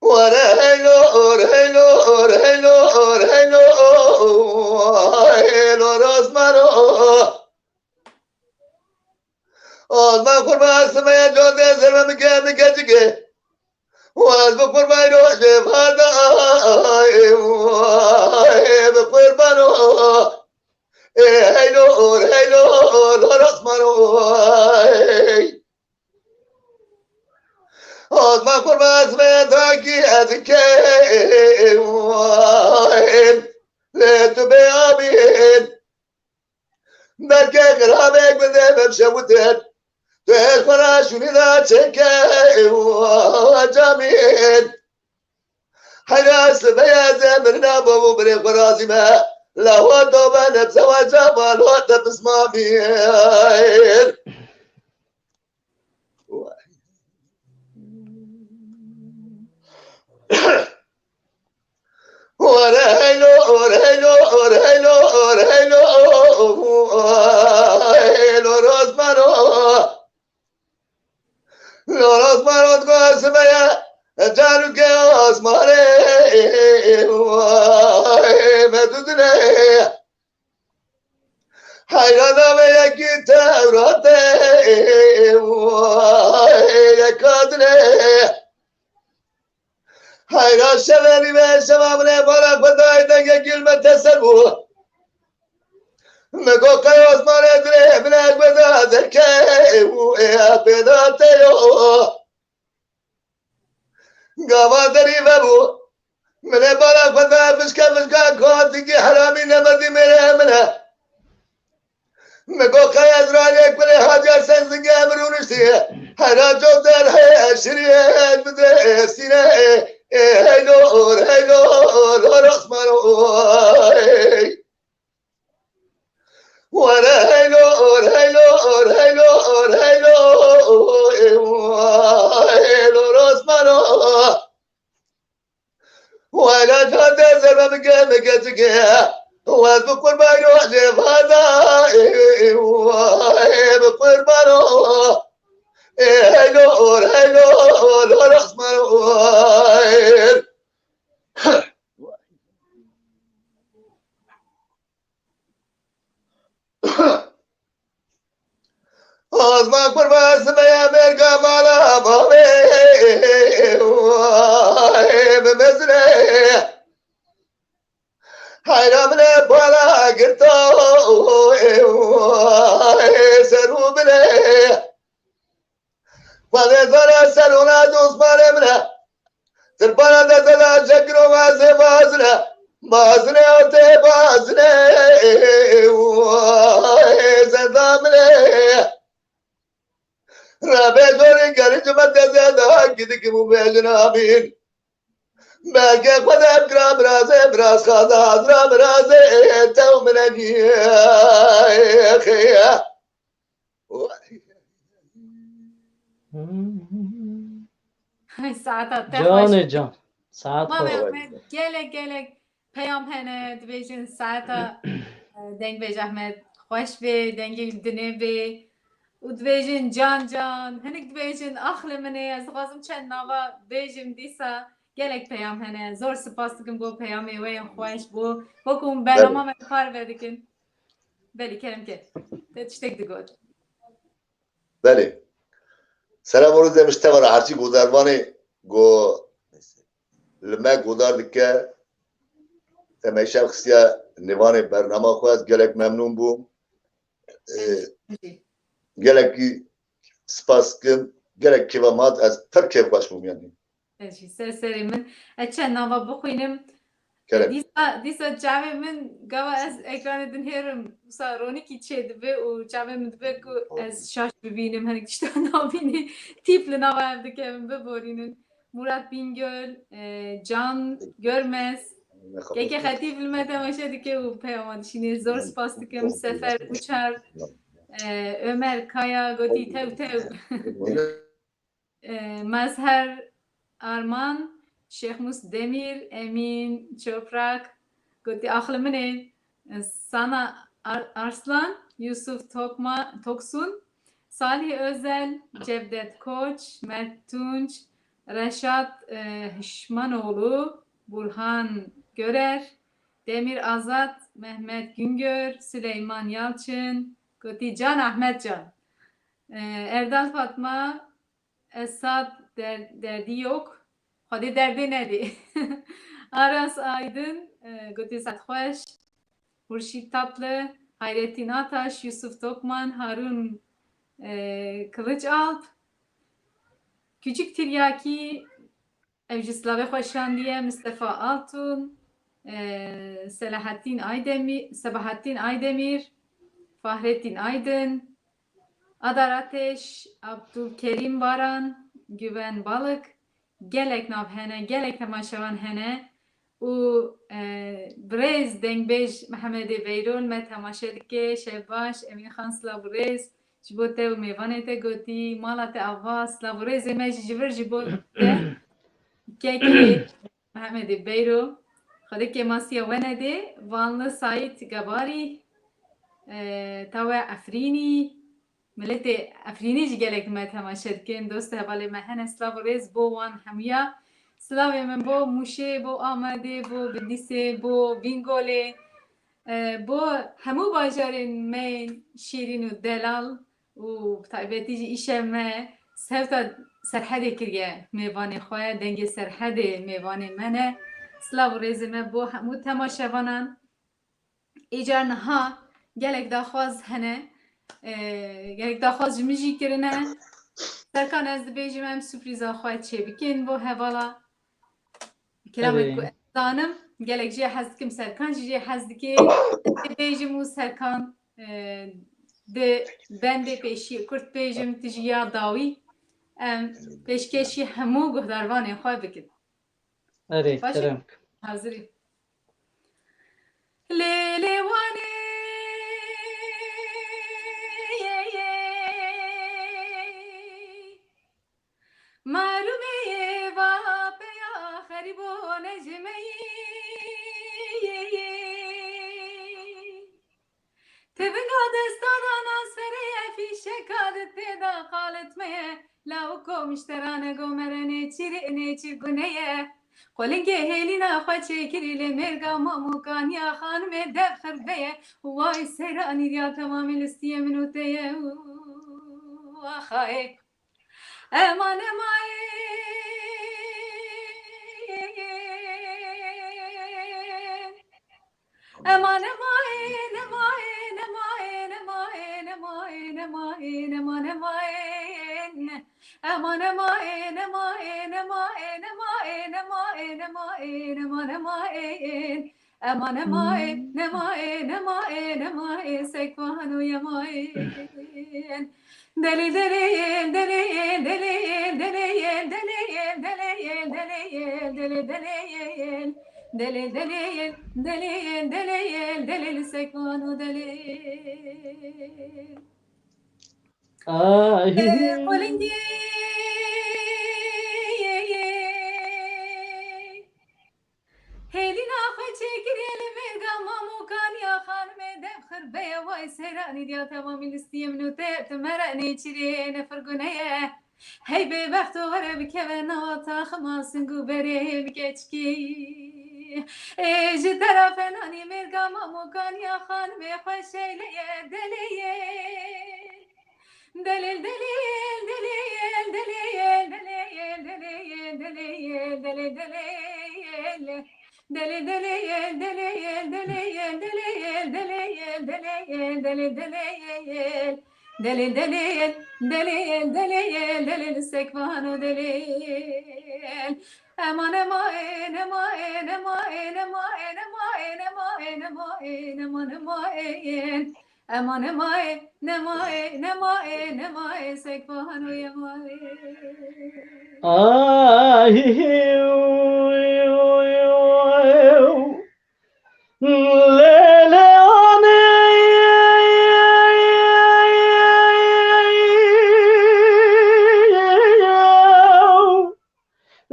Were heylo, heylo, heylo, heylo, heylo, osmano. Osman kurban sime ye, can de zirve mi ke mi ke cike. Waz bi kurban rojê vada, bi kurban o. Ê heylo, heylo, lor osmano. Osman kurban sime ye, dakî ez ke. Lê tu bê abîn. Belkî xirabek bide bemşewitin. Tu her xwe ra şûnî da çêke û camîn. Heyra sibeye ze mirina bo û birê xwe razî me. Lawa dobe nebzewa cama lo te pismamîn. Were heylo, were heylo, were heylo, were heylo, heylo, rozmano. Lo rozmano dgo sibeye, caruke osmane, medudine. Heyra navê yekî Tewratê, yeka dinê. Heyra şevê nîve şeva min ê bala xwe dayê dengekî li me teser bû. Min got qey osmanê dilê min e guhda derke û ê pêda te yo. Gava derî vebû. Min ê bala xwe da fişke fişka ku hatikî heramî nemedî mêrê min e. Min got qey ez ralê kulê Hacer Senzingê min rûniştiye. Hera cot derhê eşiriyê bide sîne. Ê heylo, heylo, lor osmano. Were heylo, heylo, heylo, heylo, heylo, lor osmano. Were cade zerbe bike, bike çike. Waz bi qurban o lêvada, ê, ê, ê, bi qurban o. Ê, heylo, heylo, lo, rasman o. Azman kurban simeya merga mala bavê, bi mezre. Hayra bile bala girto, serû bile. Xwedê zana ser ona dost barê min e. Tirbana de zana cegiro vazê vazine. Bazine o tê bazine. Zeda min e. Rabê dorê gerincime de zeda gidikim û bêjin amîn. Belkê xwe de bira birazê biraz xaza hazira birazê tew min e. Hey, saeta te xweş. Canê can. Saet Mame xweş. Ahmet, gelek gelek peyam hene, dibêjin saeta, e, dengbêj Ahmet xweş bê, dengê wî dinê bê. Û dibêjin can can, hinek dibêjin axlê min ê, ez dixwazim çend nava bêjim dîsa. Gelek peyam hene. Zor spas dikim bo peyamê we yên xweş bo. Wekû hûn bernama me parve dikin. Belê, kerem ke. Te tiştek digot. Belê. Selam û rêzê min ji te ve re, herçî guhdarvanê ku li me guhdar dike, te me îşev xistiye nêvanê bernama xwe, ez gelek memnûn bûm. Ee, gelekî spas dikim, gelek kêfa min hat, ez pir kêfxweş bûm yanî. Ez jî ser serê min. Ez çend nava bixwînim. Kerem. Dîsa, dîsa çavê min, gava ez ekranê dinhêrim, wisa ronîkî çêdibe û çavê min dibe ku ez şaş bibînim, hinek tişta nabînî, tîp li nava ev dike, min biborînin. Murat Bingöl, e, Can Görmez, Keke Xetîb li me temaşe dike û peyama dişînê. Zor spas dikim. Sefer Uçar, e, Ömer Kaya, gotî tew tew. E, Mazher Arman, Şêxmûs Demîr, Emîn Çoprak, gotî axli min ê, e, Sana Ar-, Arslan, Yusuf Tokma-, Toksun, Salih Özel, Cevdet Koç, Mert Tunç, Reşat, e, Hişmanoğlu, Burhan Görer, Demir Azat, Mehmet Güngör, Süleyman Yalçın, gotî can Ahmet can. E, Erdal Fatma, Esat Der-, Derdî yok. Xwedê derdê nedê. Aras Aydın, e, gotî saet xweş. Hurşît Tatlı, Hayrettin Ataş, Yusuf Tokman, Harun, e, Kılıçalp, Küçük Tiryaki, ev jî silavê xwe şandiye, Mistefa Altun, e, Selahattin Aydemir, Sebahattin Aydemir, Fahrettin Aydın, Adar Ateş, Abdülkerim Baran, Güven Balık, gelek nav hene, gelek temaşevan hene û, e, birêz dengbêj Mehemedê Beyro li me temaşe dike. Şev baş, Emîn Xan, silav û rêz ji bo te û mêvanê te gotî, mala te ava, silav û rêzê me jî ji vir ji bo te. Kekê Mehemedê Beyro, Xwedê kêmasiya we nedê, Vanlı Sait Gabarî, e, Tawe Efrînî, Miletê Efrînî jî gelek me temaşe dikin. Dost û hevalê me hene, silav û rêz bo wan hemûya. Silavê min bo Mûşê, bo Amedê, bo Bidîsê, bo Bîngolê, e, bo hemû bajarên me yên şîrîn û delal û bi taybetî jî îşev me hevta Serhedê kiriye mêvanê xwe, dengê Serhedê mêvanê me ne. Silav û rêzê me bo hemû temaşevanan. Îcar niha gelek daxwaz hene. Ee, gelek daxwaz ji min jî kirine. Serkan, ez dibêjim em surprîza xwe çêbikin bo hevala. Kilamê Erê. Ku ez zanim, gelek jê hez dikim, Serkan jî jê hez dike. Ez dibêjim û Serkan, e, di bendê pêşî kurt bêjim, tu jî ya dawî. Em pêşkêşî hemû guhdarvanên xwe bikin. Erê, Baş e? Kerem. Hazirî. Lê lê wanê. Malûmê va peya xerîbo necmeyî. Kadet tê de qalet me ye, lawiko mişterane gomere nêçîrê nêçîr gune ye. Qolingê hêlîna xwe çêkirî lê mêrga mamûkaniya xanimê dev xirbe ye. Way seyra nîriya temamî listiyê min û te ye û axayê. Eman, emayên. Eman, emayên, emayên, emayên, emayên, emayên, emayên, eman, emayên. Eman, emayên, emayên, emayên, emayên, emayên, emayên, eman, emayên. Eman, emayên, emayên, emayên, emayên, sekvan û yemayên. Delê, delê, delê, delê, delê, delê, delê, delê, delê, delê, delê, delê, delê, delê, delê, delê, delê, sekvan û delê. Ay. Ee, Qolingê. Hêlîna xwe çêkiriye li mêrga mamûkaniya xanimê dev xirbe ye, way seyranî diya temamî listiyê min û te, tu mere nêçîrê ne firgune ye. Hey bêbext û were bikeve nava taxima sing û berê bi keçkî. Ê ji terafenanî mêrga mamûkaniya xanimê xwe şeyleye delê ye. Delil, delil, delil, delil, delil, delil, delil, delil, delil, delil. Delil, delil, delil, delil, delil, delil, delil, delil, delil. Delil, delil, delil, delil, delil, sekvano delil. Eman, eman, eman, eman, eman, eman, eman, eman, eman, eman, eman. Eman, eman, eman, eman, eman, sekvano eman. Ay, lê, lê, anê.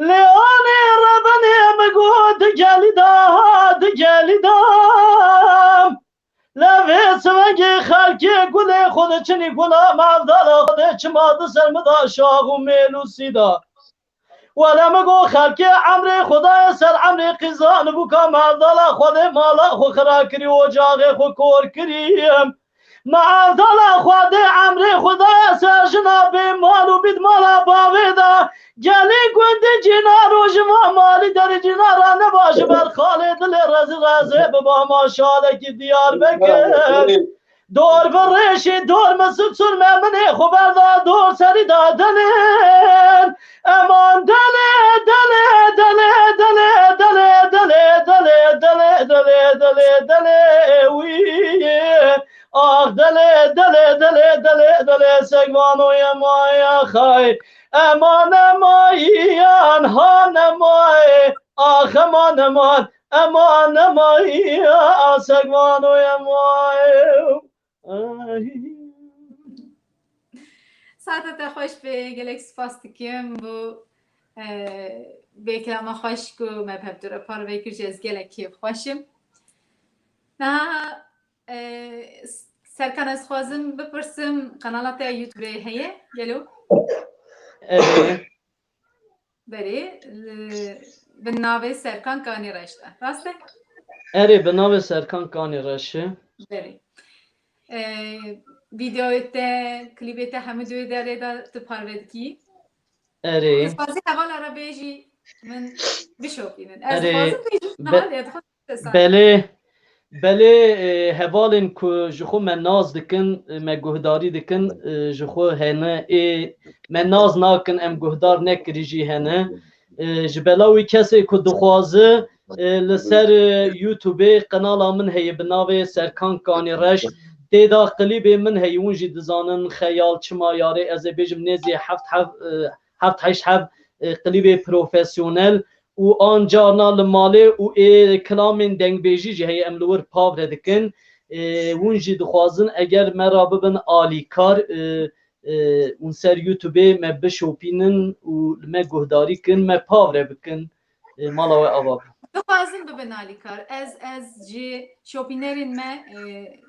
Lê anê rebenê min got, digelî da, digelî da. Lê vê sivengê xelkê gulê xwe diçinî gula mevdala Xwedê çima di ser min da şax û mêl û sîda. Wele min got xelkê emrê Xwedayê ser emrê qîzan bûka mevdala Xwedê mala xwe xira kirî, ocaxê xwe kor kirî. Mevdala Xwedê emrê Xwedayê ser jina bê mal û bît mala bavê da. Gelî gundê cînar û ji van malî derî cînara neba ji ber xalê dilê rezî rezê biba maşalekî Diyarbekir. Dor bi rêşî dor mi sip sur me minê xwe berda dor serî da delên. Eman delê, delê, delê, delê, delê, delê, delê, delê, delê, delê, delê, delê, wî. Ax delê, delê, delê, delê, delê, segvano yemaya xay. Eman emayan, han emayê. Ax eman eman, eman emayê, a segvano yemay. Ay. Saeta te xweş be, gelek spas dikim bo, e, vê kelama xweş ku me bi hevdû re parve kir jî ez gelek kêfxweş im. Niha, e, s-, Serkan, ez xwazim bipirsim, kanala te ya YouTube heye, gelo? Evet. Berê, e, bi navê Serkan Kanî Reş de. Rast e? Erê, bi navê Serkan Kanî Reş e. Berê. E, vîdeoyê te, klîbê te hemû di wê derê de tu parve dikî. Erê. Dixwazî hevala re bêjî, min bişopînin. Ez Erê, dixwazim bêjim, be-, niha lê dixwazim te sar. Belê, belê, e, hevalên ku ji xwe me nas dikin, e, me guhdarî dikin, e, ji xwe hene, ê me nas nakin, em guhdar nekirî jî hene. E, ji bela wî kesê ku dixwaze, e, li ser, e, YouTube-ê qenala min heye bi navê Serkan Kanî Reş. Tê de klîbê min heye, hûn jî dizanin, Xeyal, Çima Yarê, ez ê bêjim nêzî heft, heft, e, heft heşt heb, e, klîbê profesyonel û an carna li malê û ê kilamên dengbêjî jî heye, em li wir pav re dikin. E, hûn jî dixwazin eger me re bibin alîkar, e, e, hûn ser YouTube-ê me bişopînin û li me guhdarî kin, me pav re bikin. E, mala we ava be. Dixwazim bibin alîkar. Ez, ez ji şopînerên me, e,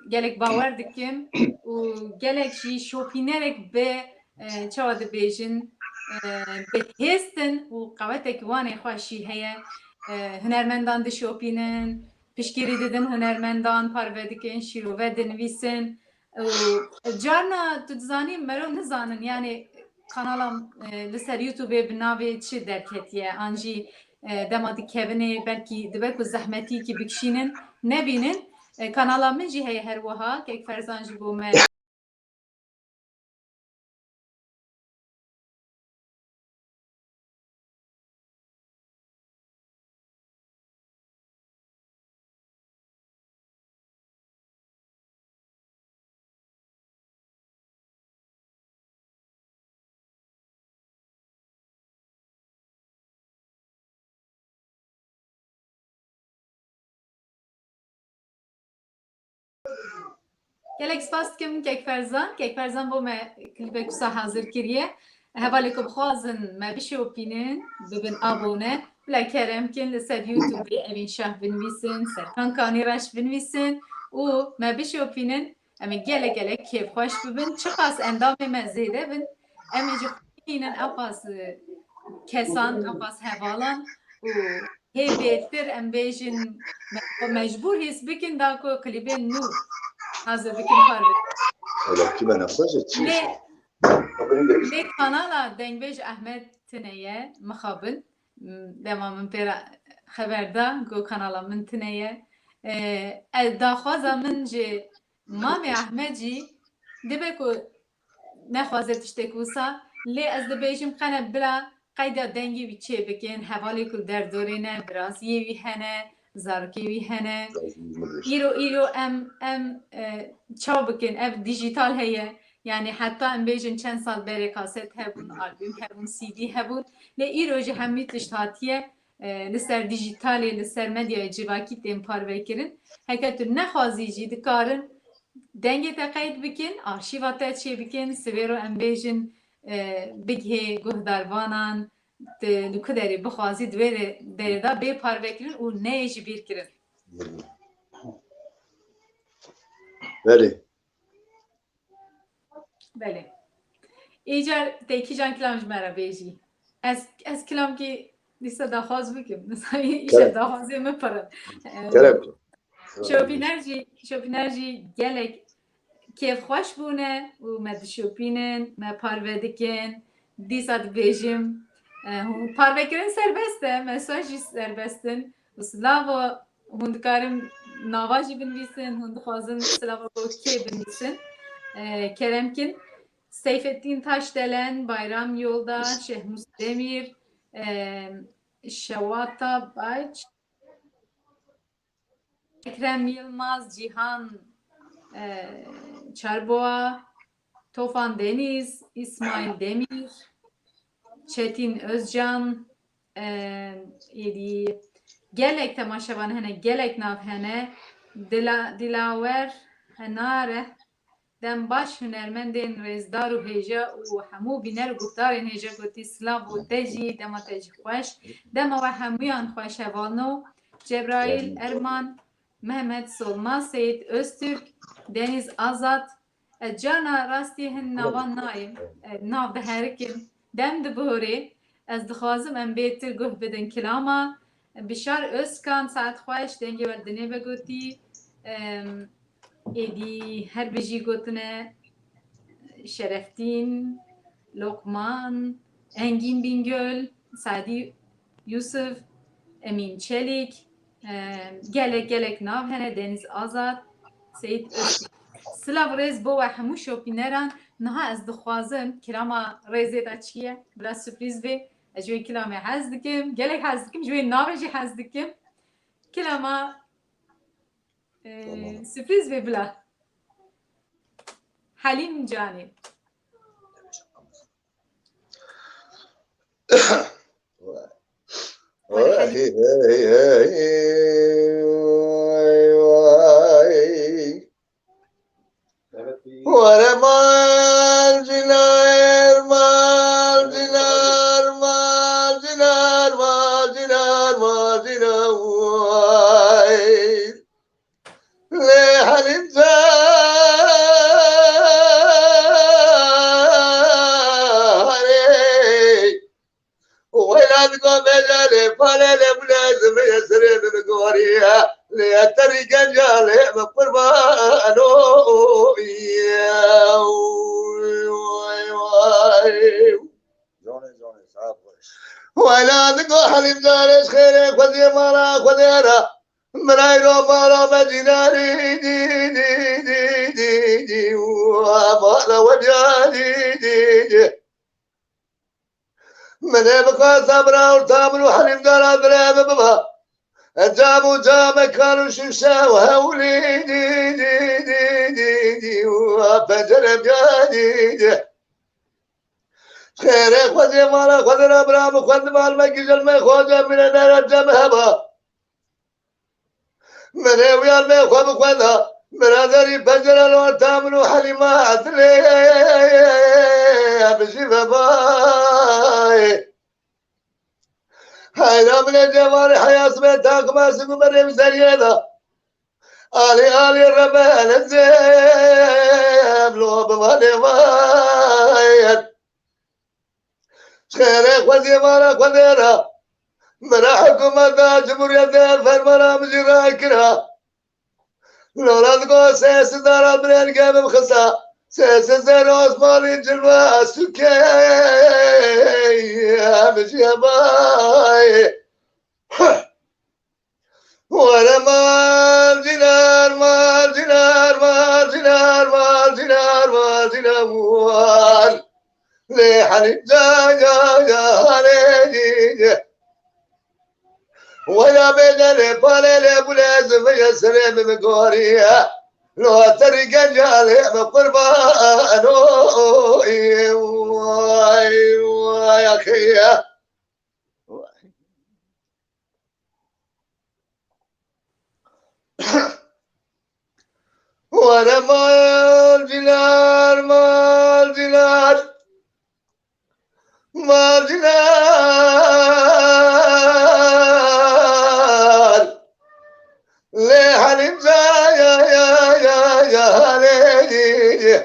gelek bawer dikim û gelek jî şopînerek bi, e, çawa dibêjin, e, bi hêstin û qewetek wanê xweş jî heye. E, hunermendan dişopînin, piştgirî didin hunermendan, parve dikin, şîrove dinivîsin. Û carna tu dizanî mero nizanin, yani kanala, e, li ser YouTubeê bi navê çi derketiye, an jî, e, dema dikevinê belkî dibe ku zehmetîkî bikişînin, nebînin. E, kanala min jî heye her wiha, kek Ferzan ji bo me. Gelek spas dikim Kek Ferzan. Kek Ferzan bo me klîbek wisa hazir kiriye. Hevalê ku bixwazin me bişopînin, bibin abone. Bila kerem kin li ser YouTubeê Evîn Şah binivîsin, Serkan Kanî Reş binivîsin û me bişopînin. Em ê gelek gelek kêfxweş bibin. Çiqas endamê me zêde bin, em ê jî xwînin ewqas, e, kesan, ewqas hevalan û hê bêtir em bêjin me-, xwe mecbûr hîs bikin da ku klîbên nû hazir bikin parve. Wala tu me nexweş e, çi Lê, lê kanala Dengbêj Ehmed tune ye, mixabin. Dema min pê re xeber da ku kanala min tune ye. E, ez daxwaza min ji Mamê Ehmed jî dibe ku nexwaze tiştek wisa, lê ez dibêjim qene bila qeyda dengê wî çê bikin, hevalê ku li derdorê ne, biraziyê wî hene, zarokê wî hene. Îro, îro em, em, e, çaw bikin, ev dîjîtal heye. Yani heta em bêjin çend sal berê kaset hebûn, albûm hebûn, C D hebûn. Lê îro jî hemî tişt hatiye, e, li ser dîjîtalê, li ser medyayê civakî tên parvekirin. Heke tu nexwazî jî dikarin dengê te qeyd bikin, arşîva te çêbikin, sivêro em bêjin, e, bigihê guhdarvanan, tu li ku derê bixwazî di wê re-, derê de bê parvekirin û neyê ji bîr kirin. Belê. Belê. Îcar te kîjan kilam ji me re bêjî? Ez, ez kilamkî dîsa daxwaz bikim. Îşe daxwazê min pir in. Em, Kerem ki. Şopîner jî, şopîner jî gelek kêfxweş bûne û me dişopînin, me parve dikin. Dîsa dibêjim, e, hûn parvekirin serbest e, mesaj jî serbest in. Û silavo Hûn dikarin nava jî binivîsin, hûn dixwazin silava bo kê binivîsin. E, kerem kin. Seyfettin Taşdelen, Bayram Yoldaş, Şehmus Demir, e, Şewata Bac, Ekrem Yilmaz, Cihan, e, Çarboğa, Tofan Deniz, İsmail Demir, Çetin Özcan, e, êdî gelek temaşevan hene, gelek nav hene. Dila-, Dilawer Henare, dem baş hunermendên rêzdar û hêja û hemû bîner û guhdarên hêja gotî silav bo te jî, dema te jî xweş. Dema we hemûyan xweş hevalno. Cebraîl Erman, Mehmet Solmaz, Seyit Öztürk, Deniz Azat. Ez carna rastî hin navan nayêm, e, nav diherikim. Dem dibihorê, ez dixwazim em bêtir guh bidin kilama. Bişar Özkan, saet xweş, dengê we dinê vegotî. Em, êdî her bijî gotine Şerefdîn, Lokman, Engîn Bingöl, Sadî Yusuf, Emîn Çelîk, e, gelek gelek nav hene, Deniz Azad, Seyit Öztürk. Silav rêz bo we hemû şopîneran. Niha ez dixwazim kilama rêzê de çi ye? Bila sürprîz bê. Ez ji wê kilamê hez dikim. Gelek hez dikim. Ji wê navê jî hez dikim. Kilama, e, Tamam. Sürprîz bê bila. Helîm Canî. Hey, hey, hey, hey, vay. Were malcinar, malcinar, malcinar, malcinar, malcinar. Go bêje lê pale lê bûle zimê serê min goriye. Lê terî genca lê min qurbano. Zonê, zonê, saet xweş. Wela digo Helîm carê ji xêrê xwediyê mala xwedê re. Min eyro mala me cînarî dî, dî, dî, dî, dî, û mala we dî, dî, dî, dî. Min ê bixwesta bira orta min û Helîm cara dilê min biba. Cam û camekan û şûşe û hewlî dî, dî, dî, dî, dî, û pencere biya dî, dî. Xêrê xwedê mala xwedê re bira min xwendima li me gijel me xwece mîne nere cem heba. Min ê wiyar me xwe bi xwe da. Biraderî pencere li orta min û Helîma dilê bijî ve bay. Heyra min ê cevarê heyas me takima sik û berê bi seriyê da. Alî alî rebe li zêm lo bi vanê vayet. Xêrê xwedê mala xwedê re. Min re hikûmeta cumhuriyetê fermana min jî rakira. Lola digo sê sizdara birênge min xisa. Sê sizdar osmanî cilwe sukey. Min jî hebayê. Were mal dinar, mal dinar, mal dinar, mal dinar, mal dinar, mal. Lê Helîm ca, ca, ca, lê, lê, lê. Were bêje lê pale lê bûle zimê serê min goriye. Lo terî genca lê min qurbano. Vay, vay, axiye. Were mal dinar, mal dinar, mal dinar. Lê Helîm ca, ya, ya, ya, ya, lê, lê, lê.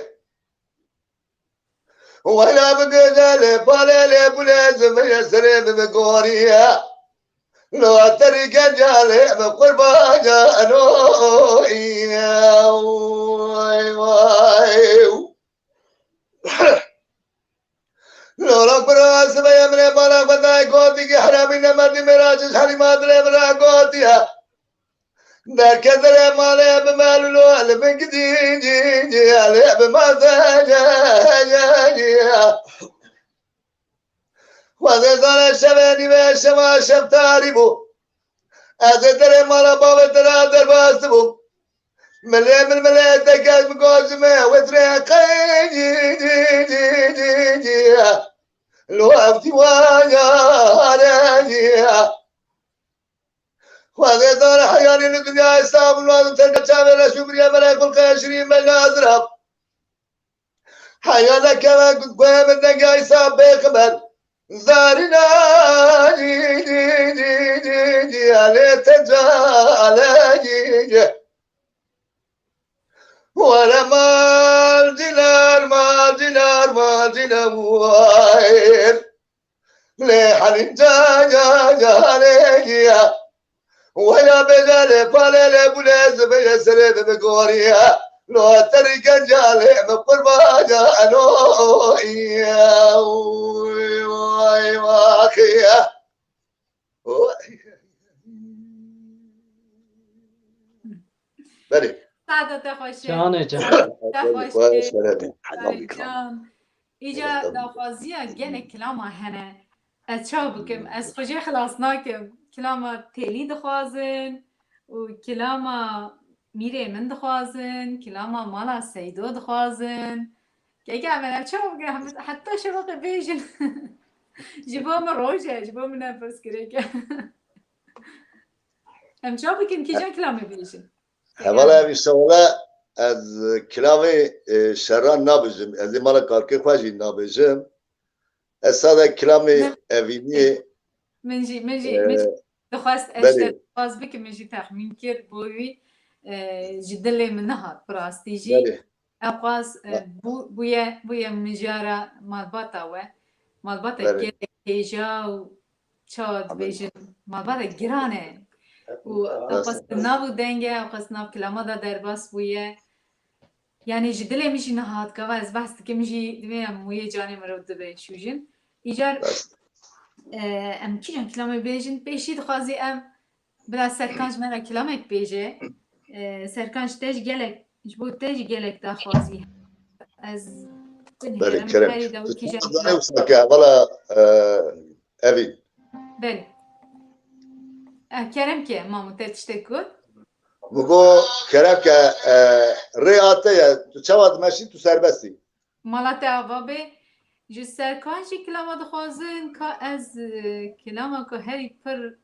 Wela bibêje lê pale lê bûle zimê serê min bi goriye. Lo terî genca lê min qurbano. Vay, vay. Lo ra bira zimê min ê mala xwe dayê gotî ki heramî nemerdî mêra ciz Helîma dilê min ra gotiye. Derketire male bi melûlo li min gidî, cî, cî, li bi mase, cî, cî, cî. Xwedê zane şevê nîve şeva şev tarî bû. Ez ê derê mala bavê te ra derbas dibûm. Milê min milê te kez min gozime wê dire qey, cî, cî, cî, cî, cî, cî. Lo ev dîwaya re, cî. Xwedê dane heyalî li dinyayê sax bin lazim terke çavê reş û biriye melek xulqê şirîn me nazira. Heyale keve guhê min dengê Îsa bêxiber. Zarîna diyalê te calê. Were mal dinar, mal dinar, mal dinar, wayr. Lê Helîm ca, ca, ca, lê, ya. Wela bêje lê pale lê bûle zibê serê bi goriya. Lo terî genca lê bi qurbaca eno. Vay, vay, vay, ya. Belê. Sade te xweş e. Canê can. Te xweş e. Xweş, şeref e. Ay can. Îca daxwaziya gelek kilama hene. Ez çawa bikim? Ez xwe jê xilas nakim. Kilama têlî dixwazin û kilama mîrê min dixwazin, kilama mala Seydo dixwazin. Keke em, em çawa bikin? Em heta şeveqê bêjin. Ji bo min roj e, ji bo min ne pirsgirêk e. Em çawa bikin? Kîjan kilamê bêjin? Hevala ev îşewala ez kilamê, e, şeran nabêjim. Ez ê mala kalkê xwe jî nabêjim. Ez sade kilamê evîniyê, min jî, min jî, e, min jî dixwest ez belê. Te dixwaz bikim, min jî texmîn kir bo wî, e, ji dilê min nehat bi rastî jî. Belê. Ew qas, e, bû-, bûye, bûye mijara malbata we. Malbata gelek hêja û çawa dibêjin, malbata giran e. Û ew qas di nav û deng e, ew qas di nav kilama de derbas bûye. Yanî ji dilê min jî niha hat gava ez behs dikim jî divê em wî yê canê mirov dibe şûjin. Îcar, e, em kîjan kilamê bêjin, pêşî dixwazî em bila Serkan ji me re kilamek bêje. E, Serkan ji te jî gelek, ji bo te jî gelek daxwazî. Ez Belê, kerem. Wisa ke, vala, e, Evî. Belê. Eh, kerem ke, Mamo, te tiştek got? Min got, kerem ke, e, rê a te ye, tu çawa dimeşî, tu serbest î. Mala te ava be, ji Serkan jî kilama dixwazin, ka ez, e, kilama ku herî pir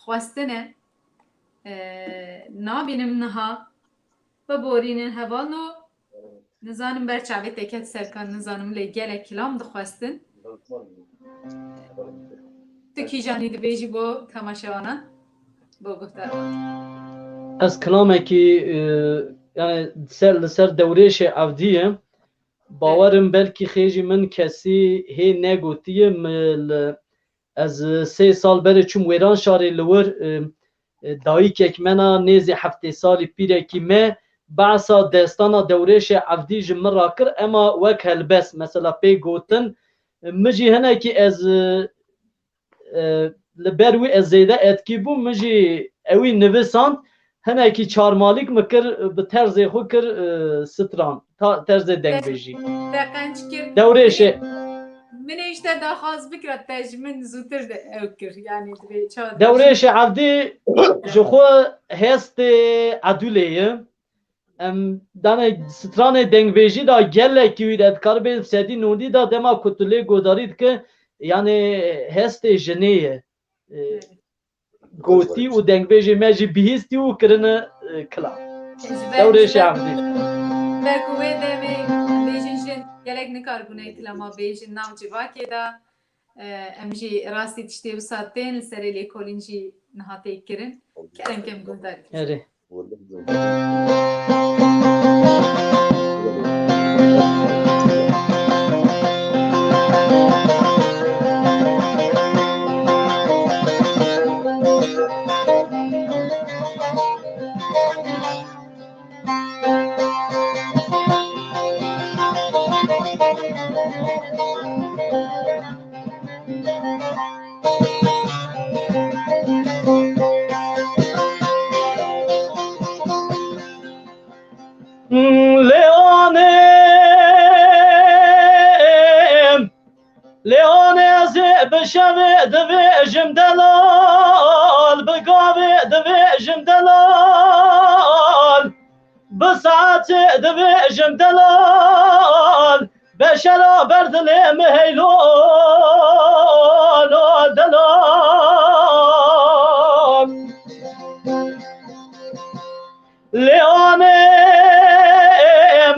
xwestin e, e, nabînim niha, biborînin hevalno, nizanim ber çavê te ket Serkan, nizanim lê gelek kilam dixwestin. Tu kîjanî dibêjî bo temaşevanan, bo guhdarvan? Ez kilamekî, e, yani ser, li ser Dewrêşê Evdî ye. Bawerim belkî xêjî min kesî hê negotiye, min li, ez sê sal berê çûm Wêranşarê li wir, e, e, dayikek me na nêzî heftê salî pîrekî me behsa destana Dewrêşê Evdî ji min ra kir, ema wek helbest, mesela pê gotin, e, min jî hinekî ez, e, e, li ber wî ez zêde etkî bûm, min jî ewî nivisand, hinekî çarmalîk min kir, bi terzê xwe kir, e, stran, ta-, terzê dengbêjî. Te qenc kir. Dewrêşê. Min ê ji te daxwaz bikira, te ji min zûtir de ew kir. Yanî divê çawa Dewrêşê Evdî ji xwe hestê edûlê ye. Em dane stranê dengbêjî de gelekî wî de dikare bê sedî nodî de dema ku tu lê godarî dike, yanî hestê jinê ye. E, gotî û dengbêjê me jî bihîstî û kirine, e, kilam. Dewrêşê Evdî. Ber ku wê demê bêjin jin gelek nikaribûne kilama bêjin nav civakê de. E, em jî rastî tiştê wisa tên li serê lêkolîn jî niha tê kirin. Kerem kem guhdar. Erê. Lê anê, lê anê ez ê bi şevê divêjim delal, bi gavê divêjim delal, bi saetê divêjim delal, beşera ber dilê min heylo, lo delal. Lê anê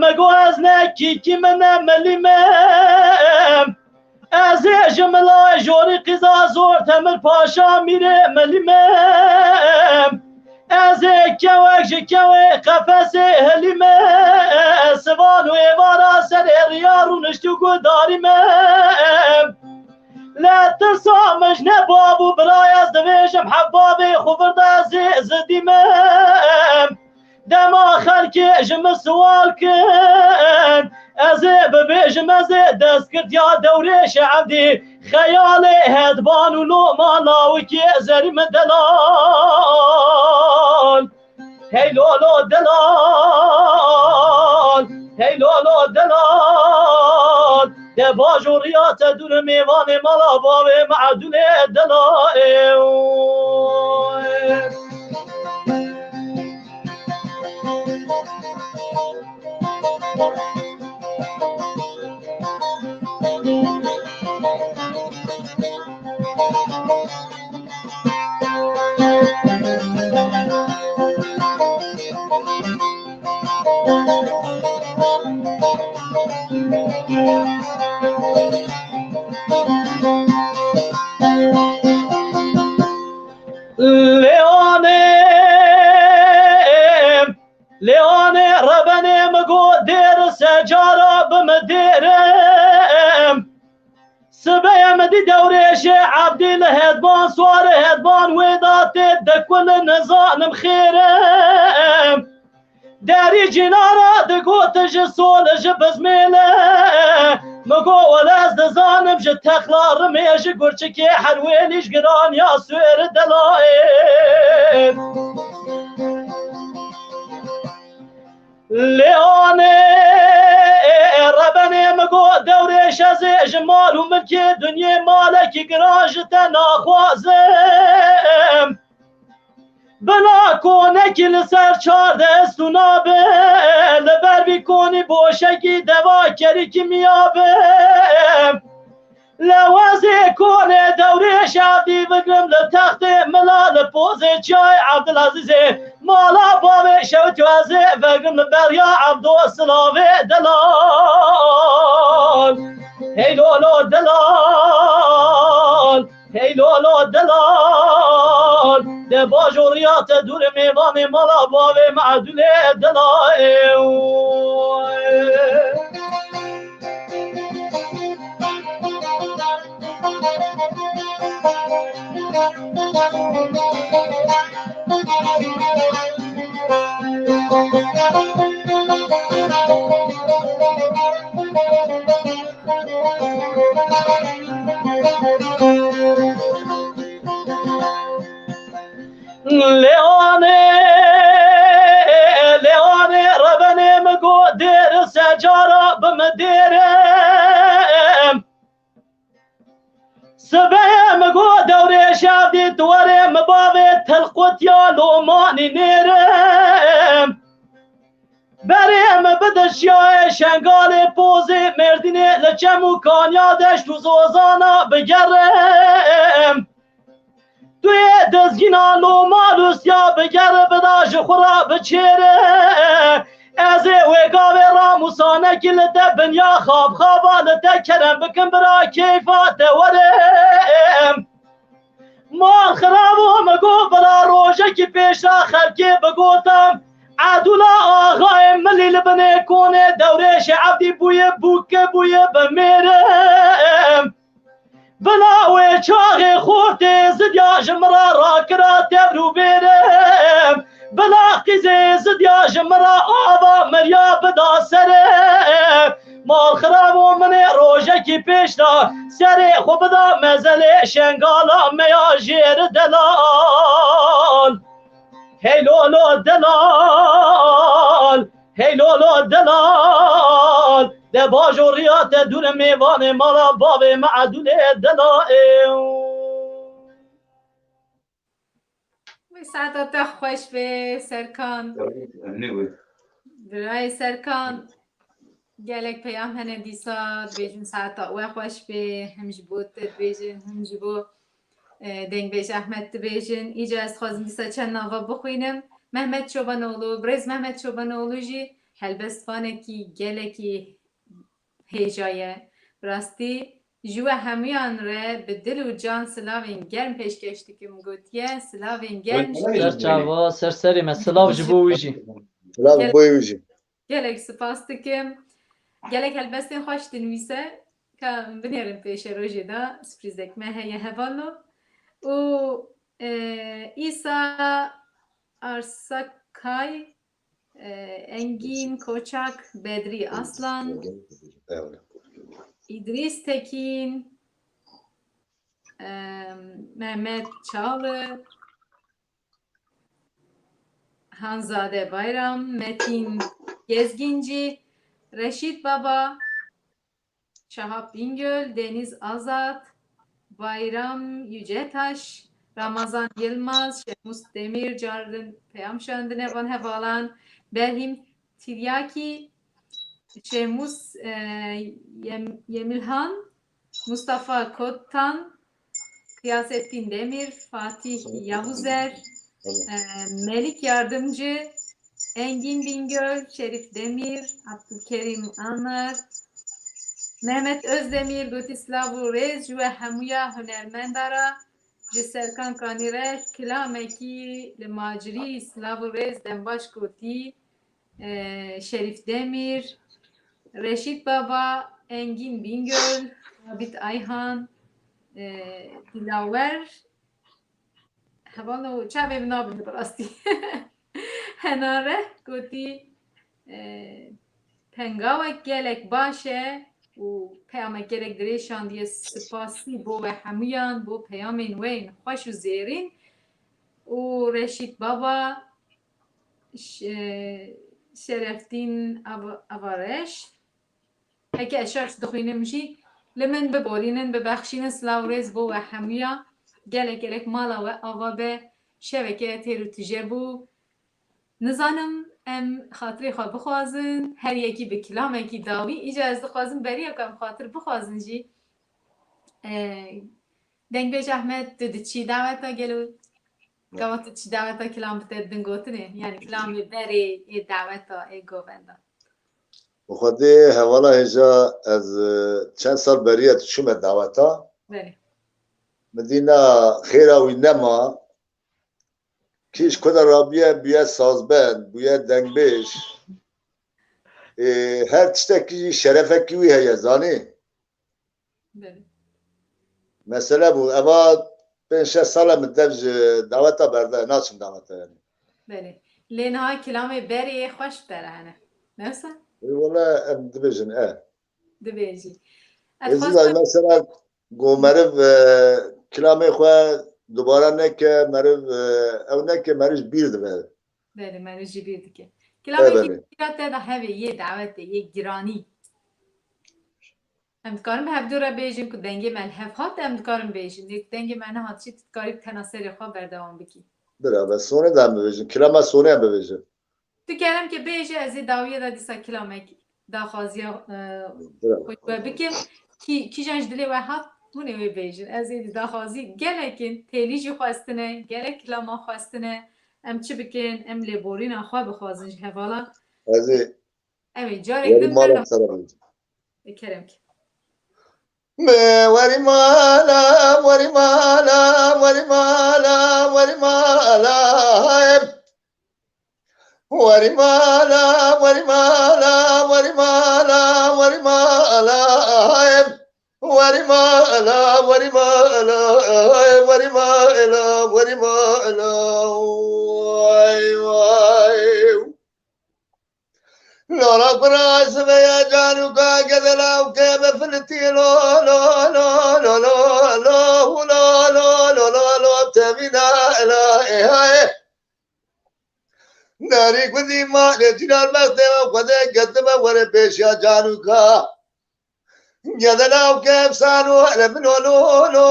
min got ez ne kîkî min ne milî me. Ez ê ji milayê jorî qîza zor Temir Paşa mîrê milî me. Ez ê kewek ji kewê qefesê hilî me. Sivan û êvara serê riya rûniştî û guhdarî me. Lê tirsa min ji ne bav û birayê ez dibêjim hevbavê xwe vir de ez ê zidî me. Dema xelkê ji min siwal kin, ez ê bibêjim, ez ê destgirtiya Dewrêşê Evdî, xeyalê hedban û loma lawikê zerî min delal. Hey lolo delal, hey lolo delal, de bajoriya te dûr mêvanê mala bavê me Edûlê delal. Lê anê, lê anê rebenê min got dêr secara bi min dêrim. Sibê em dî dewrêşê Evdî li hedban swar, hedban wê da tê dekul, nizanim xêr e. Derî cînara digot ji sol, ji bizmêl e. Min got, wele ez dizanim ji texla rimê, ji gurçikê herwêlî, ji giraniya swêr delayê. Lê anê rebenê min got, dewrêş ez ê ji mal û milkê dinyê malekî giran ji te naxwazim. Bila konekî li ser çar dest û nabe, li ber vî konî boşekî deva kerî kimiya be. Lewezê konê dewrêş Evdî bigrim li textê mila, li pozê çiyayê Evdilezîzê mala bavê şewitî, ez ê vegrim li beriya Evdo silavê delal. Hey lolo delal, hey lolo delal, de bajoriya te dûr mêvanê mala bavê me Evdulê delal. Lê anê, lê anê rebenê min got, dêr secara bi min dêrim. Sibê min got, dewrêş Evdî tu were, min bavê telqutiya lomanî nêrim. Berê min bide şiyayê Şengalê, pozê Mêrdînê, li çem û kaniya deşt û zozana bigerim. Tu yê dizgîna loma Rûsya bigere, bida ji xwe re biçêre. Ez ê wê gavê ramûsanekî li te binya xabxaba li te kerem bikim, bira keyfa te were. Mal xirabo min got, bira rojekî pêş re xelkê bigotam, Edûla axayê milî li binê konê dewrêşê Evdî bûye, bûke bûye bi mêrim. Bila wê çaxê xortê zidya ji min re rakira tevr û bêrim. Bila qîzê zidya ji min re ava miriya bida serê. Mal xirabo min ê rojekî pêş de serê xwe bida mezelê Şengala me ya jêr delal. Hey lolo delal, hey lolo delal, de bajoriya te dûr mêvanê mala bavê me Edûlê delal. Wê saeta te xweş be Serkan. Em ne wê. Birayê Serkan, gelek peyam hene dîsa dibêjin saeta we xweş be, him ji bo te dibêjin, him ji bo, e, dengbêj Ehmed dibêjin. Îca ez dixwazim dîsa çend nava bixwînim. Mehmet Çobanoğlu, birêz Mehmet Çobanoğlu jî helbestvanekî gelekî hêja ye. Bi rastî ji we hemûyan re bi dil û can silavên germ pêşkeş dikim. Gotiye, silavên germ ji Ser çava, ser serê me, silav ji bo wî jî. Silav ji bo wî jî. Gelek spas dikim. Gelek helbestên xweş dinivîse, ka binêrin pêşerojê de, sürprizek me heye hevalno. Û, e, Îsa Arsakay, e, Engîn Koçak, Bedrî Aslan, Îdrîs Tekîn, e, Mehmet Çağlı, Hanzade Bayram, Metin Gezginci, Reşit Baba, Şahap Bingöl, Deniz Azat, Bayram Yücetaş, Ramazan Yılmaz, Şemus Demir, cardin peyam şandine van hevalan, Berhim Tiryaki, Şemus, e, Yem-, Yemilhan, Mustafa Kottan, Kıyasettin Demir, Fatih Yavuzer, e, Melik Yardımcı, Engin Bingöl, Şerif Demir, Abdülkerim Anar, Mehmet Özdemir, gotî silav û rêz ji we hemûya hunermenda re, ji Serkan Kanî re kilamekî li macirî silav û rêz dembaş gotî. e, Şerîf Demîr, Reşît Baba, Engîn Bingöl, Abît Ayhan, e, Dilawer, hevalno çavê min nabin bi rastî. Henare gotî, e, pengawek gelek baş e û peyamek gelek dirêj şandiye. Spasî bo we hemûyan, bo peyamên we yên xweş û zêrîn. Û Reşîd Baba, Ş-, e, Şerefdîn Av-, Avareş, heke ez şaş dixwînim jî, li min biborînin, bibexşînin, silav û rêz bo we hemûya. Gelek gelek mala we ava be, şeveke têr û tije bû. Nizanim em xatirê xwe bixwazin, her yekî bi kilamekî dawî, îca ez dixwazim beriya ku em xatir bixwazin jî. E, Dengbêj Ahmet, tu diçî daweta gelo? Gava tu çi daweta kilam bi te didin gotinê? Yani kilamê berê ê daweta ê govenda. Bi Xwedê hevala hêja ez, e, çend sal beriye diçûme daweta. Belê. Min dîna xêra wî nema. Kî ji ku de rabiye, bûye sazbend, bûye dengbêj. E, her tiştekî jî şerefekî wî heye, zanî? Belê. Mesele bû. Eva pênc şeş sal e min dev ji daweta berde, naçim daweta yani. Belê. Lê niha kilamê berê yê xweş bi te re hene. Ne wisa? Ê, wele em dibêjin, e. Dibêjî. Ez Êzî xwestim da mesela ku meriv, e, kilamê xwe dubare neke, meriv, e, ew neke, meriv ji bîr dibe. Belê, meriv ji bîr dike. E, Kilamekî belê. Pîra te de hevê, yê dawetê, yê giranî. Em dikarin bi hevdû re bêjin ku dengê me li hev hat, em dikarin bêjin. Lê ku dengê me nehat jî, tu dikarî bi tena serê xwe berdewam bikî. Bira, be sonê de em bibêjin. Kilama sonê em bibêjin. Tu kerem ke bêje, ez ê dawiye de dîsa kilamek daxwaziya, e, Bira. xwe ji we bikim. Kî, kîjan ji dilê we hat, hûn ê wê bêjin. Ez ê daxwazî gelekin, têlî jî xwestine, gelek kilama xwestine. Em çi bikin? Em lêborîna xwe bixwazin ji hevala. Ez ê Em ê carek Werî din mala berdewam sere bêjin. Ê kerem ke. Me werî mala, werî mala, werî mala, werî mala, em. Werî mala, werî mala, werî mala, werî mala, em. Werî mala, werî mala, em. Werî mala, werî mala, vay, vay. Lola kura siveya canûka gedela û ke befilitî lo, lo, lo, tevîna ela, ê, ha, ê. Nerî gundî malê cînar bextê xwedê ketime were pêşiya canûka. Gedela û ke efsano ele min o lo, lo,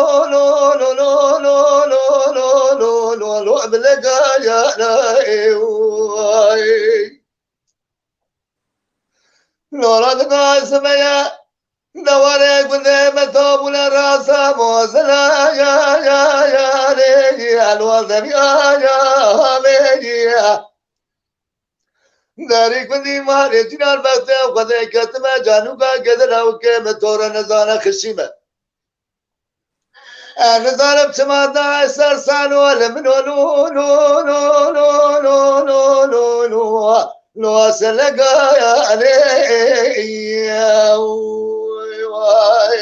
lo, bilegaya, ê, oy. Lola dina siveya, deware gundê me tabûne rasa mozela, ya, ya, ya, lê, ya, lo, deviya, ya, lê, ya. Derî gundî marê cînar bextê xwedê ketime canûka gedela û ke me tore nezane xişî me. Ez nizanim çima da ser sano li min o lo, lo, lo, selegaya, ê, vay.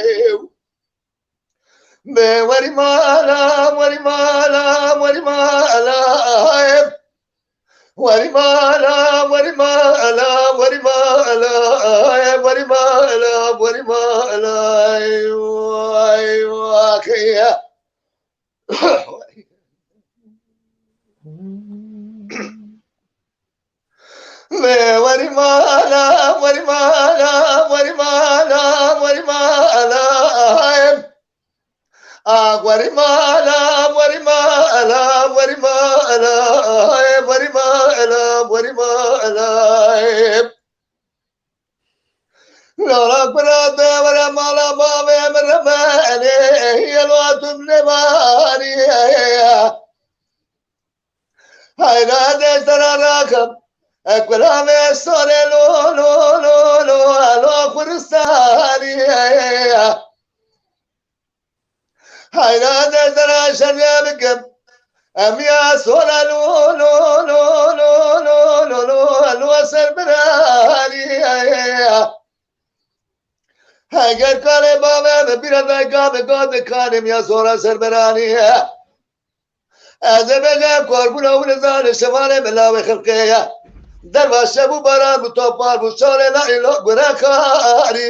Be werî mala, werî mala, werî mala, em. Werî mala, werî mala, werî mala, em, werî mala, werî mala, em, vay, vay, ya. Werî mala, werî mala, werî mala, werî mala, em. A werî mala, werî mala, werî mala, em, werî mala, werî mala, em. Lola kura de were mala bavê min remenê, yelo atum nevanî. Hayra de sera rakim, e kulame sore lo, lo, lo, lo, lo, Kurdistani. Hayra de sera şerye bikim, em ya sore lo, lo, lo, ser birani. Heger karê bavê min bîra dayika min got, karê min ya zora ser beranî ye. Ez ê bêjim korbûna hûn ê zanin şevalê min lawê xelkê ye. Derva şev û baran bû, topar bû, şalê la îlo gure karî.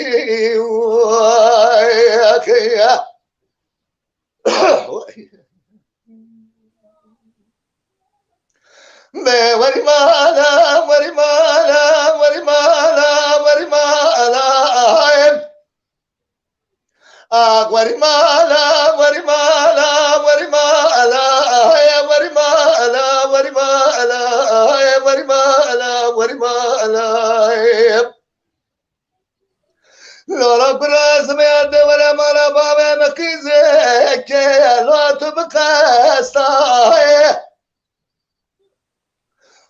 Bê werî mala, werî mala, werî mala, werî mala, em. Ah, werî mala, werî mala, werî mala, ay, werî mala, werî mala, ay, werî mala, werî mala, ay. Lora gura zimê de were mala bavê min qîzê ke lo tu biqesta, ay.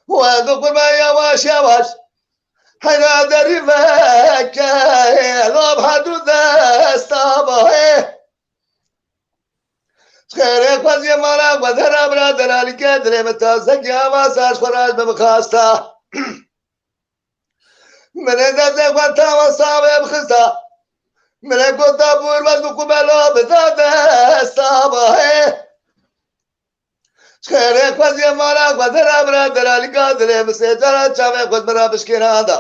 Û ez diqurbe yavaş yavaş heyra derî veke, lo bi her du desta bahê. Xêrê xweziyê mala xwe dera bira deralîke dilê min tazekî ava sar xwe raj be bixasta. Min ê destê xwe tawa savê bixista. Min ê gota bûr vez bi qubelo bida desta bahê. Xêrê xweziyê mala xwe dera bira deralîka dilê min sê cara çavê xwe min ra bişkêranda.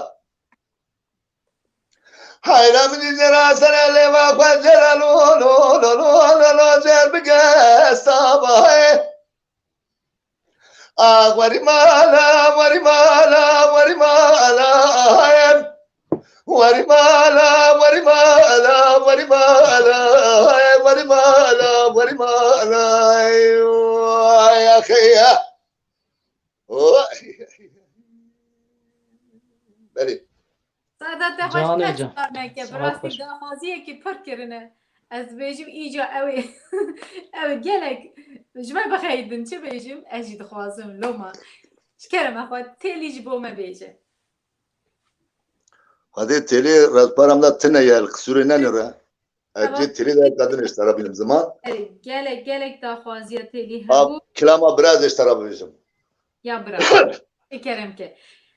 Heyra min jî jêra sere lêva xwe jêra lo lo lo lo lo lo jêr bigesta bahê. Ah, werî mala, werî mala, werî mala, ay. Werî mala, werî mala, werî mala, ay, werî mala, werî mala, ay, ay, axê ya. Oy. Belê. Saada te xweş Canê dest can. Kar neke, bi Saet rastî xweş. Daxwaziyekî pir kirine. Ez dibêjim îca ew ê, ew ê gelek ji me bixeyidin, çi bêjim? Ez jî dixwazim, loma. Ji kerema xwe, têlî ji bo me bêje. Xwedê têlî rezparam da tine ye, li qisûrê nenire. Ez Tamam. Cê têlî de kadin ji te re bînim ziman. Erê, gelek, gelek daxwaziya têlî Ab, hebû. Kilama biraz ji te re bibêjim. Ya bira. Ê kerem ke.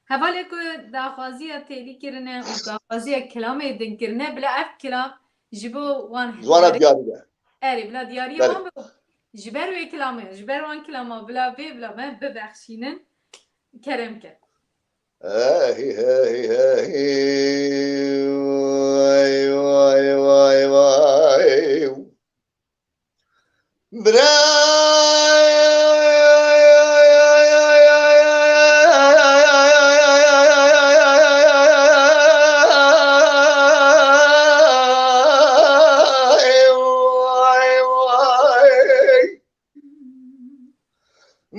Hevalê ku daxwaziya têlî kirine û daxwaziya kilamê din kirine, bila ev kilam ji bo wan Ji wan re diyarî be. Erê, bila diyariyê Belê. Wan be. Ji ber wê kilamê, ji ber wan kilama bila bê, bila me bibexşînin. Kerem ke. Hey, hey, hey, hey. Vay, vay, vay, vay. Bira.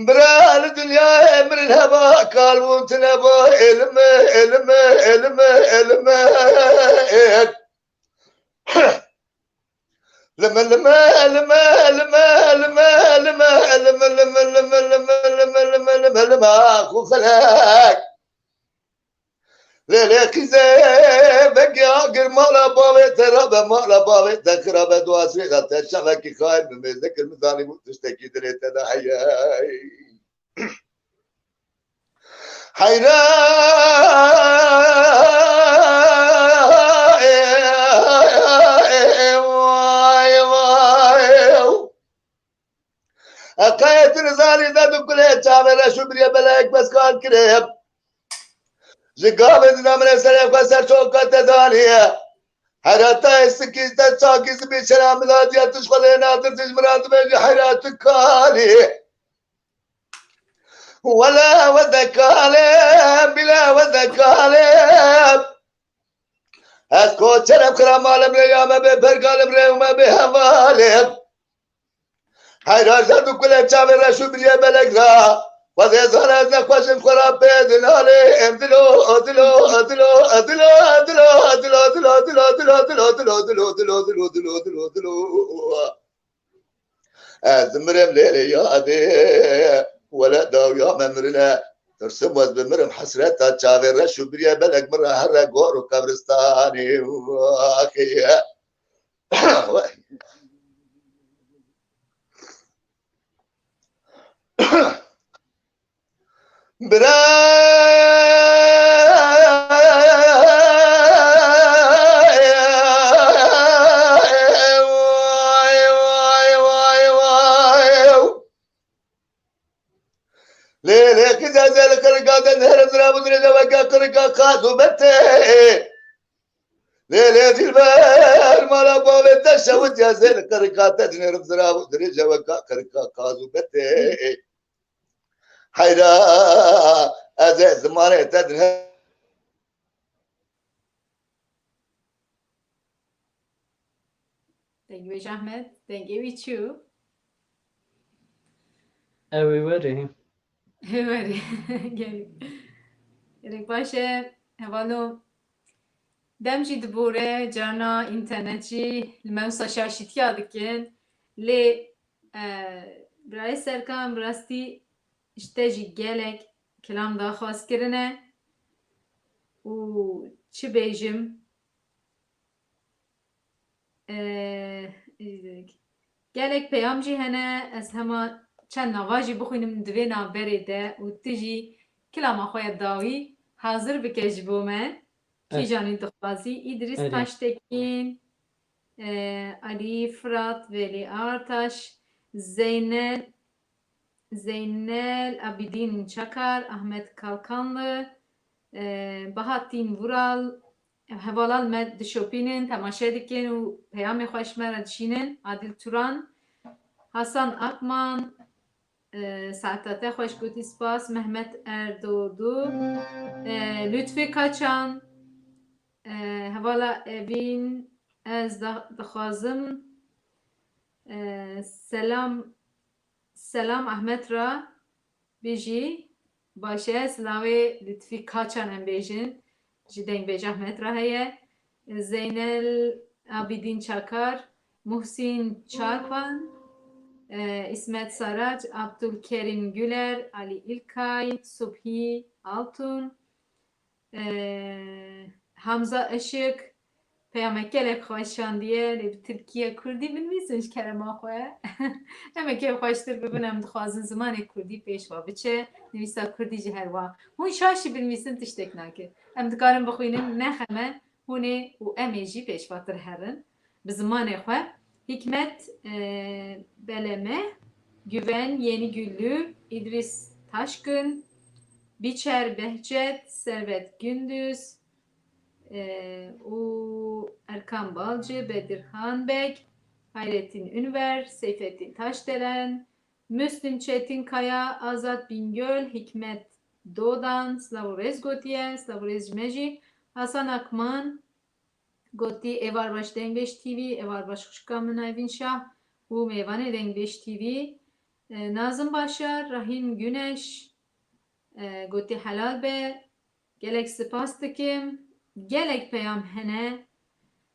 Bira li dinyayê mirin heba, kal bûn tune bo, elime, elime, elime, elime, êt. Lime, lime, lime, lime, lime, lime, lime, lime, lime, lime, lime, lime, lime, lime, xu felek. Lê, lê qîzê vekî agir mala bavê te rabe, mala bavê te xirabe, dua sirê de te şevekî xayir bi mêze kir, min zanîbû tiştekî dilê te de heye. Heyra, vay, vay. Heqayê tu nizanî, ded û kulê çavê reş û biriyê belek bes kar kirê. Ji gavê dina min ê serê xwe ser çoka te daniye. Herata ê sikî te çakî zibî şera min dadiye, tu ji xwe lê nadir, tu ji min re dibêjî heyra tu kalî. Wele we de kalem, bile we de kalem. Ez koçerem xira malem rê ya me bê pergalem rê û me bê hevalem. Heyra jad û kulek çavê reş û biriyê belek ra. Xwezê zana ez nexweşim xwe ra pê dinalê em dilo, dilo, dilo, dilo, dilo, dilo, dilo, dilo, dilo, dilo, dilo, dilo, dilo, dilo, dilo, dilo, dilo, dilo. Ez dimirim lê lê yadê wele dawiya me mirine. Tirsim ez bimirim hesreta çavê reş û biriyê belek min re here gor û qebristanê. Axê. Bira. Lê lê qîz ez ê li qirika te diherim, zira bû dirêje weke qirika qaz û betê. Lê lê dilber mala bavê te şewit ya zê li qirika te dinerim, zira bû dirêje weka qirika qaz û betê. Heyra ez ê zimanê te dinerim. Dengê wê zehmet, dengê wî çû. Ew ê werê. Ê werê. Gelek. Gelek baş e. Hevalo. Dem jî dibore, carna înternet jî li me wisa şaşîtiya dikin. Lê, e, birayê Serkan, bi rastî ji te jî gelek kilam daxwaz kirine û çi bêjim, e, gelek peyam jî hene, ez hema çend nava jî bixwînim di vê navberê de û tu jî kilama xwe ya dawî hazir bike ji bo me. Kîjan wî dixwazî? Îdrîs Taştekîn, e, Alî Firat, Velî Artaş, Zeynel, Zeynel Abidîn Çakar, Ahmet Kalkanlı, e, Bahattin Vural, hevalal me dişopînin, temaşe dikin û peyamê xwe ji me re dişînin. Adil Turan, Hasan Akman, e, saeta te xweş gotî, spas. Mehmet Erdodu, e, Lütfi Kaçan, e, hevala Evîn, ez da-, dixwazim, e, selam, selam Ahmet ra bijî. Baş e, silavê Lütfi Kaçan em bêjin. Ji dengbêj Ahmet re heye. Zeynel Abidin Çakar, Muhsin Çarpan, e, İsmet Saraç, Abdülkerim Güler, Ali İlkay, Subhi Altun, e, Hamza Işık, peyamek gelek xweş şandiye, lê bi tirkiye kurdî binivîsin ji kerema xwe. Em ê kêfxweştir bibin, em dixwazin zimanê kurdî pêş ve biçe, nivîsa kurdî jî her wa. Hûn şaş jî binivîsin tiştek nake. Em dikarin bixwînin, nexeme, hûn ê û em ê jî pêşvatir herin. Bi zimanê xwe. Hikmet, e, Beleme, Güven Yenigüllü, İdris Taşkın, Biçer Behçet, Servet Gündüz, e, û Erkan Balcı, Bedirhan Beg, Hayrettin Ünver, Seyfettin Taşdelen, Müslüm Çetinkaya, Azat Bingöl, Hikmet Dodan, silav û rêz gotiye, silav û rêz ji me jî, Hasan Akman, gotî, êvar baş Dengbêj T V, êvar baş xwişka min Evîn Şah û mêvanê Dengbêj T V, e, Nazım Başar, Rahîm Güneş, e, gotî, helal be, gelek spas dikim, gelek peyam hene,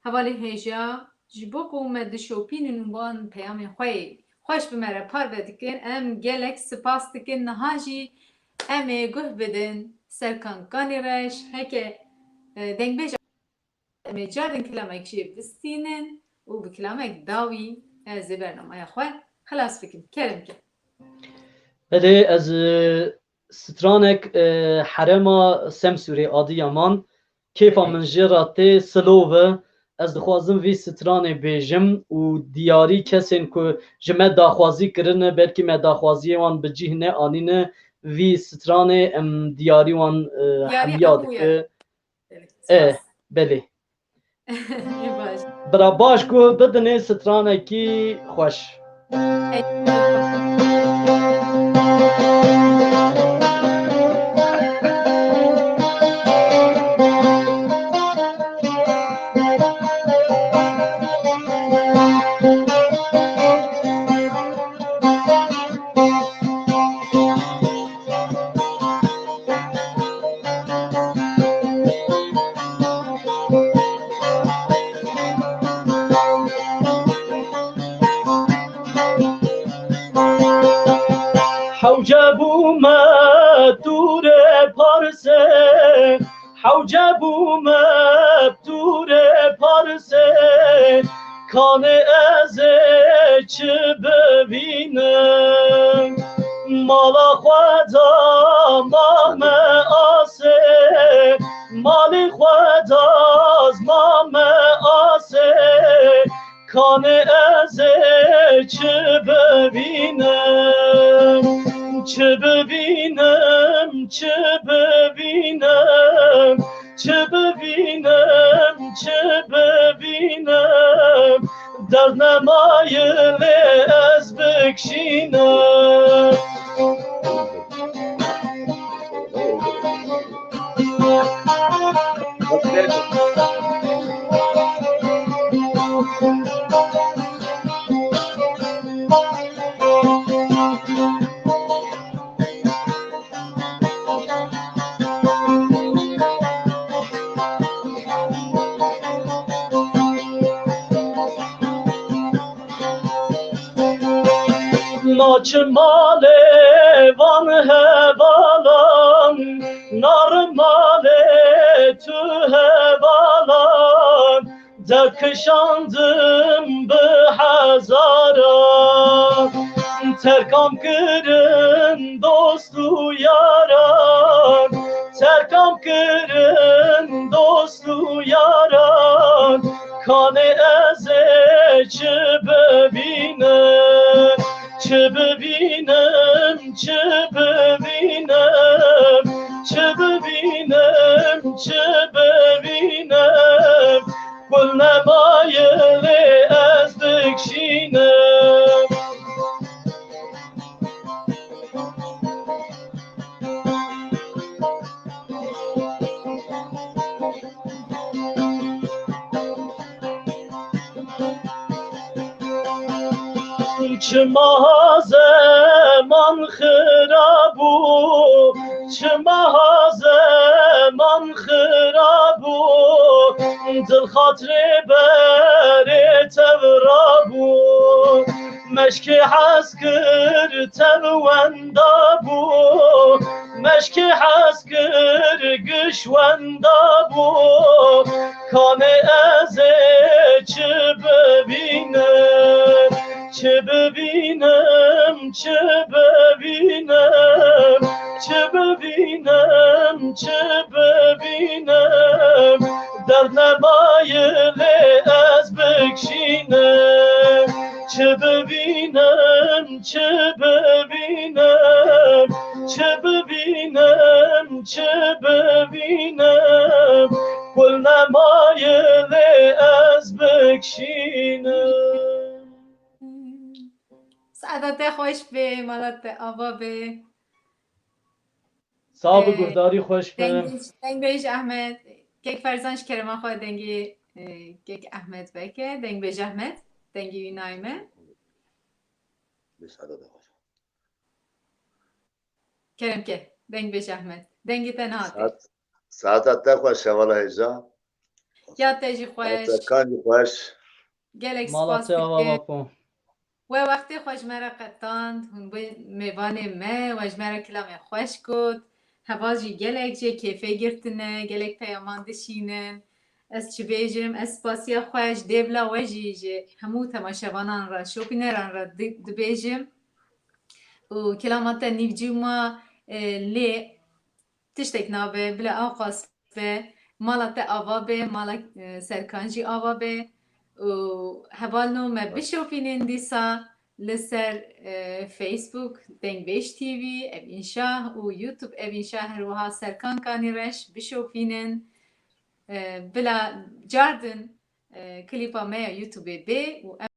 hevalê hêja, ji bo ku me dişopînin û wan peyamên xwe yê xweş bi me re parve dikin, em gelek spas dikin, niha jî em ê guh bidin Serkan Kanî re, heke, e, dengbêj Em ê cardin kilamek jê bistînin û bi kilamek dawî ez ê bernameya xwe xilas bikim. Kerem ke. Belê, ez, e, stranek, e, Herêma Semsûrê Adiyaman, kêfa min jê re tê, silov e. Ez dixwazim vî stranê bêjim û diyarî kesên ku ji me daxwazî kirine, belkî me daxwaziyê wan bi cih neanîne, vî stranê em diyarî wan, e, hemiya dike. Evet, e, spas. Belê. Baş. Bira baş ku bidinê stranekî xweş. Hewce bûme tûrê Parsê, hewce bûme tûrê Parsê, kanê ez ê çi bibînim? Mala xwe da mame asê, malê xwe da mame asê, kanê ez ê çi bibînim? Çi bibînim, çi bibînim, çi bibînim, çi bibînim, derd nemaye lê ez bikşînim. Naçim malê van hevalan, narim malê tu hevalan, derd kişandim bi hezaran. Terkam kirin dost û yaran, terkam kirin dost û yaran, kanê ez ê çi bibînim, çi bibînim, çi bibînim, çi bibînim, çi bibînim, gul nemaye lê ez dikşînim. Çima zeman xira bû, çima zeman xira bû, dil xatirê berê tev rabû. Meşkê hez kir tev wenda bû, meşkê hez kir giş wenda bû. Kanê ez ê çi bibînim, çi bibînim, çi bibînim, çi bibînim, çi bibînim, derd nemaye lê ez bikşînim. Çi bibînim, çi bibînim, çi bibînim, çi bibînim, gul nemaye lê ez bikşînim. Saeta te xweş be, mala te ava be. Sax bi, Ee, guhdarî xweş be. Dengbêj, Dengbêj Ahmet, kek Ferzan ji kerema xwe dengê, e, kek Ahmet veke, Dengbêj Ahmet, dengê wî nayê me. Bi saeta te xweş. Kerem ke, Dengbêj Ahmet. Dengê te nehate. Saet, saeta te xweş, hevala hêja. Ya te jî xweş. Serkan jî xweş. Gelek spas. Mala te ava, Bako. We wextê xwe ji me re qetand, hûn bûn mêvanê me, we ji me re kilamê xweş got. Heval jî gelek jê kêfê girtine, gelek peyaman dişînin. Ez çi bêjim, ez spasiya xwe ji dêvla we jî ji hemû temaşevanan re, şopîneran re di-, dibêjim. Û kilama te nîvcî ma, e, lê tiştek nabe, bila ewqas be, mala te ava be, mala, e, Serkan jî ava be. Û hevalno me bişopînin dîsa li ser, e, Facebook, Dengbêj T V, Evîn Şah û YouTube Evîn Şah, her wiha Serkan Kanî Reş bişopînin. E, bila cardin, e, klîpa me ya YouTube bê û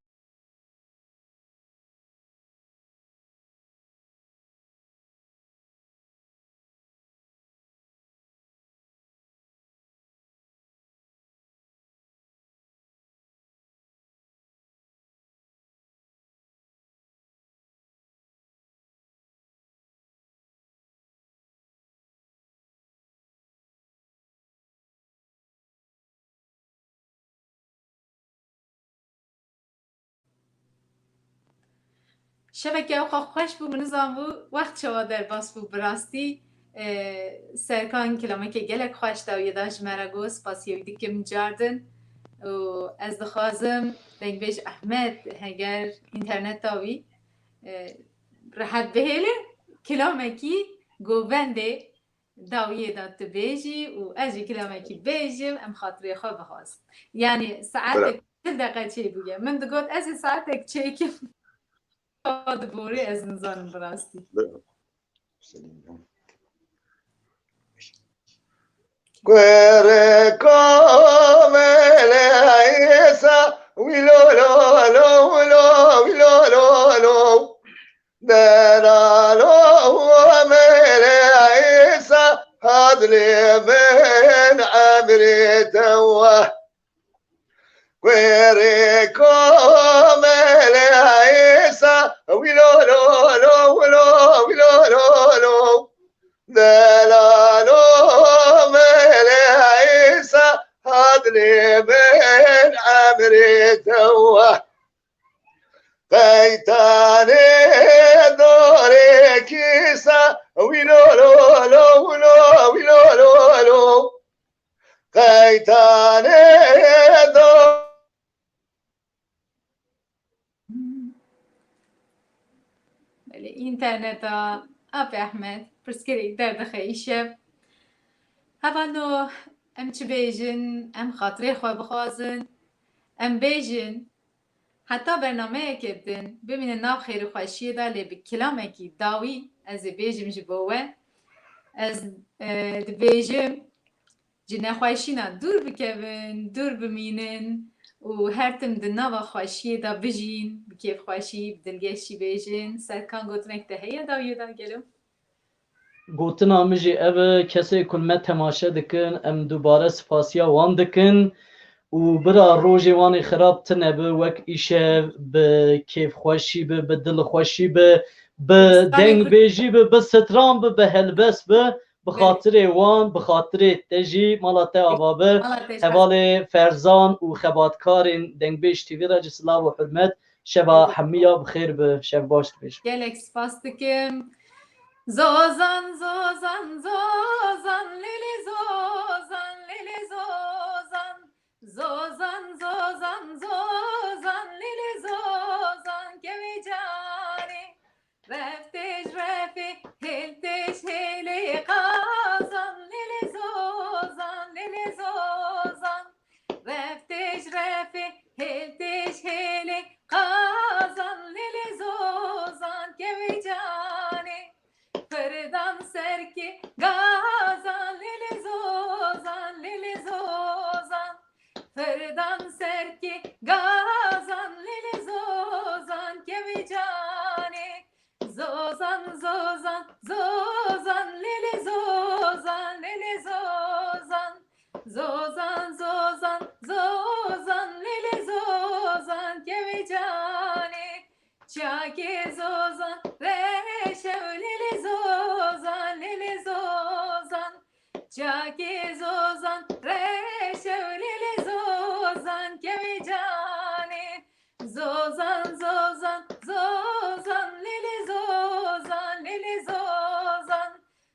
Şeveke ew xwe xweş bû, min nizanbû wext çawa derbas bû bi rastî. E, Serkan kilamekê gelek xweş dawiyê da ji me re got, spasiyê wî dikim cardin. Û ez dixwazim Dengbêj Ehmed, heger înterneta wî, e, rehet bihêle, kilamekî govendê dawiyê de tu bêjî û ez jî kilamekî bêjim, em xatirê xwe bixwazin. Yanî saetek çil deqe çêbûye. Min digot, ez ê saetek çêkim. Diborî ez nizanim bi rastî. Bira. Kurê komele Îsa, wî lo lo lo lo, wî lo lo lo. Delalo mele Îsa, hat li min emrê te weh. Kurê komele Îsa, wî lo lo lo lo, wî lo lo lo. Delalo mele Îsa, hat li min emrê te weh. Qeytanê dorê Kîsa, wî lo lo lo, wî lo, wî lo lo lo. Qeytanê do- Belê, înterneta Apê Ehmed pirsgirêk derdixe îşev. Hevano, em çi bêjin, em xatirê xwe bixwazin, em bêjin, heta bernameyeke din bimînin nav xêr û xweşiyê de, lê bi kilamekî dawî ez ê bêjim ji bo we. Ez, e, dibêjim, ji nexweşîna dûr bikevin, dûr bimînin û her tim di nava xweşiyê de bijîn, bi kêfxweşî, bi dilgeşî bêjin. Serkan, gotinek te heye dawiyê de gelo? Gotina min jî ev e, kesê ku me temaşe dikin, em dubare spasiya wan dikin û bira rojê wan ê xirab tune bi, wek îşev, bi kêfxweşî bi, bi dilxweşî bi, bi Stranê ku dengbêjî bi, bi stran bi, bi helbest bi, bi Belê. xatirê wan, bi xatirê te jî, mala te ava bi. Mala te jî. Hevalê Ferzan û xebatkarên Dengbêj T V re jî silav û hurmet. Şeva hemiya bi xêr bi, şev baş dibêjim. Gelek spas dikim. Zozan, zozan, zozan, lili zozan, lili zozan. Zozan, zozan, zozan, lili zozan, kevî canê. Reftêj refê, hêltêj hêlê qazan, lili zozan, lili zozan. Reftêj refê, hêltêj hêlê qazan, lili zozan, kevî canê. Firdan serkê gazan, lili zozan, lili zozan. Firdan serkê gazan, lili zozan, kevî canê. Zozan, zozan, zozan, lili zozan, lili zozan. Zozan, zozan, zozan, lili zozan, kevî canê. Çakê zozan, reşev, lili zozan, lili zozan. Çakê zozan, reşev, lili zozan, kevî canê. Zozan, zozan, zozan, lili zozan, lili zozan.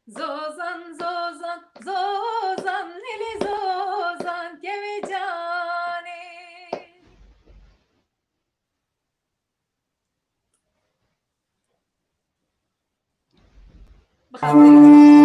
Zozan, zozan, zozan, lili zozan, kevî canê. Bi xatirê.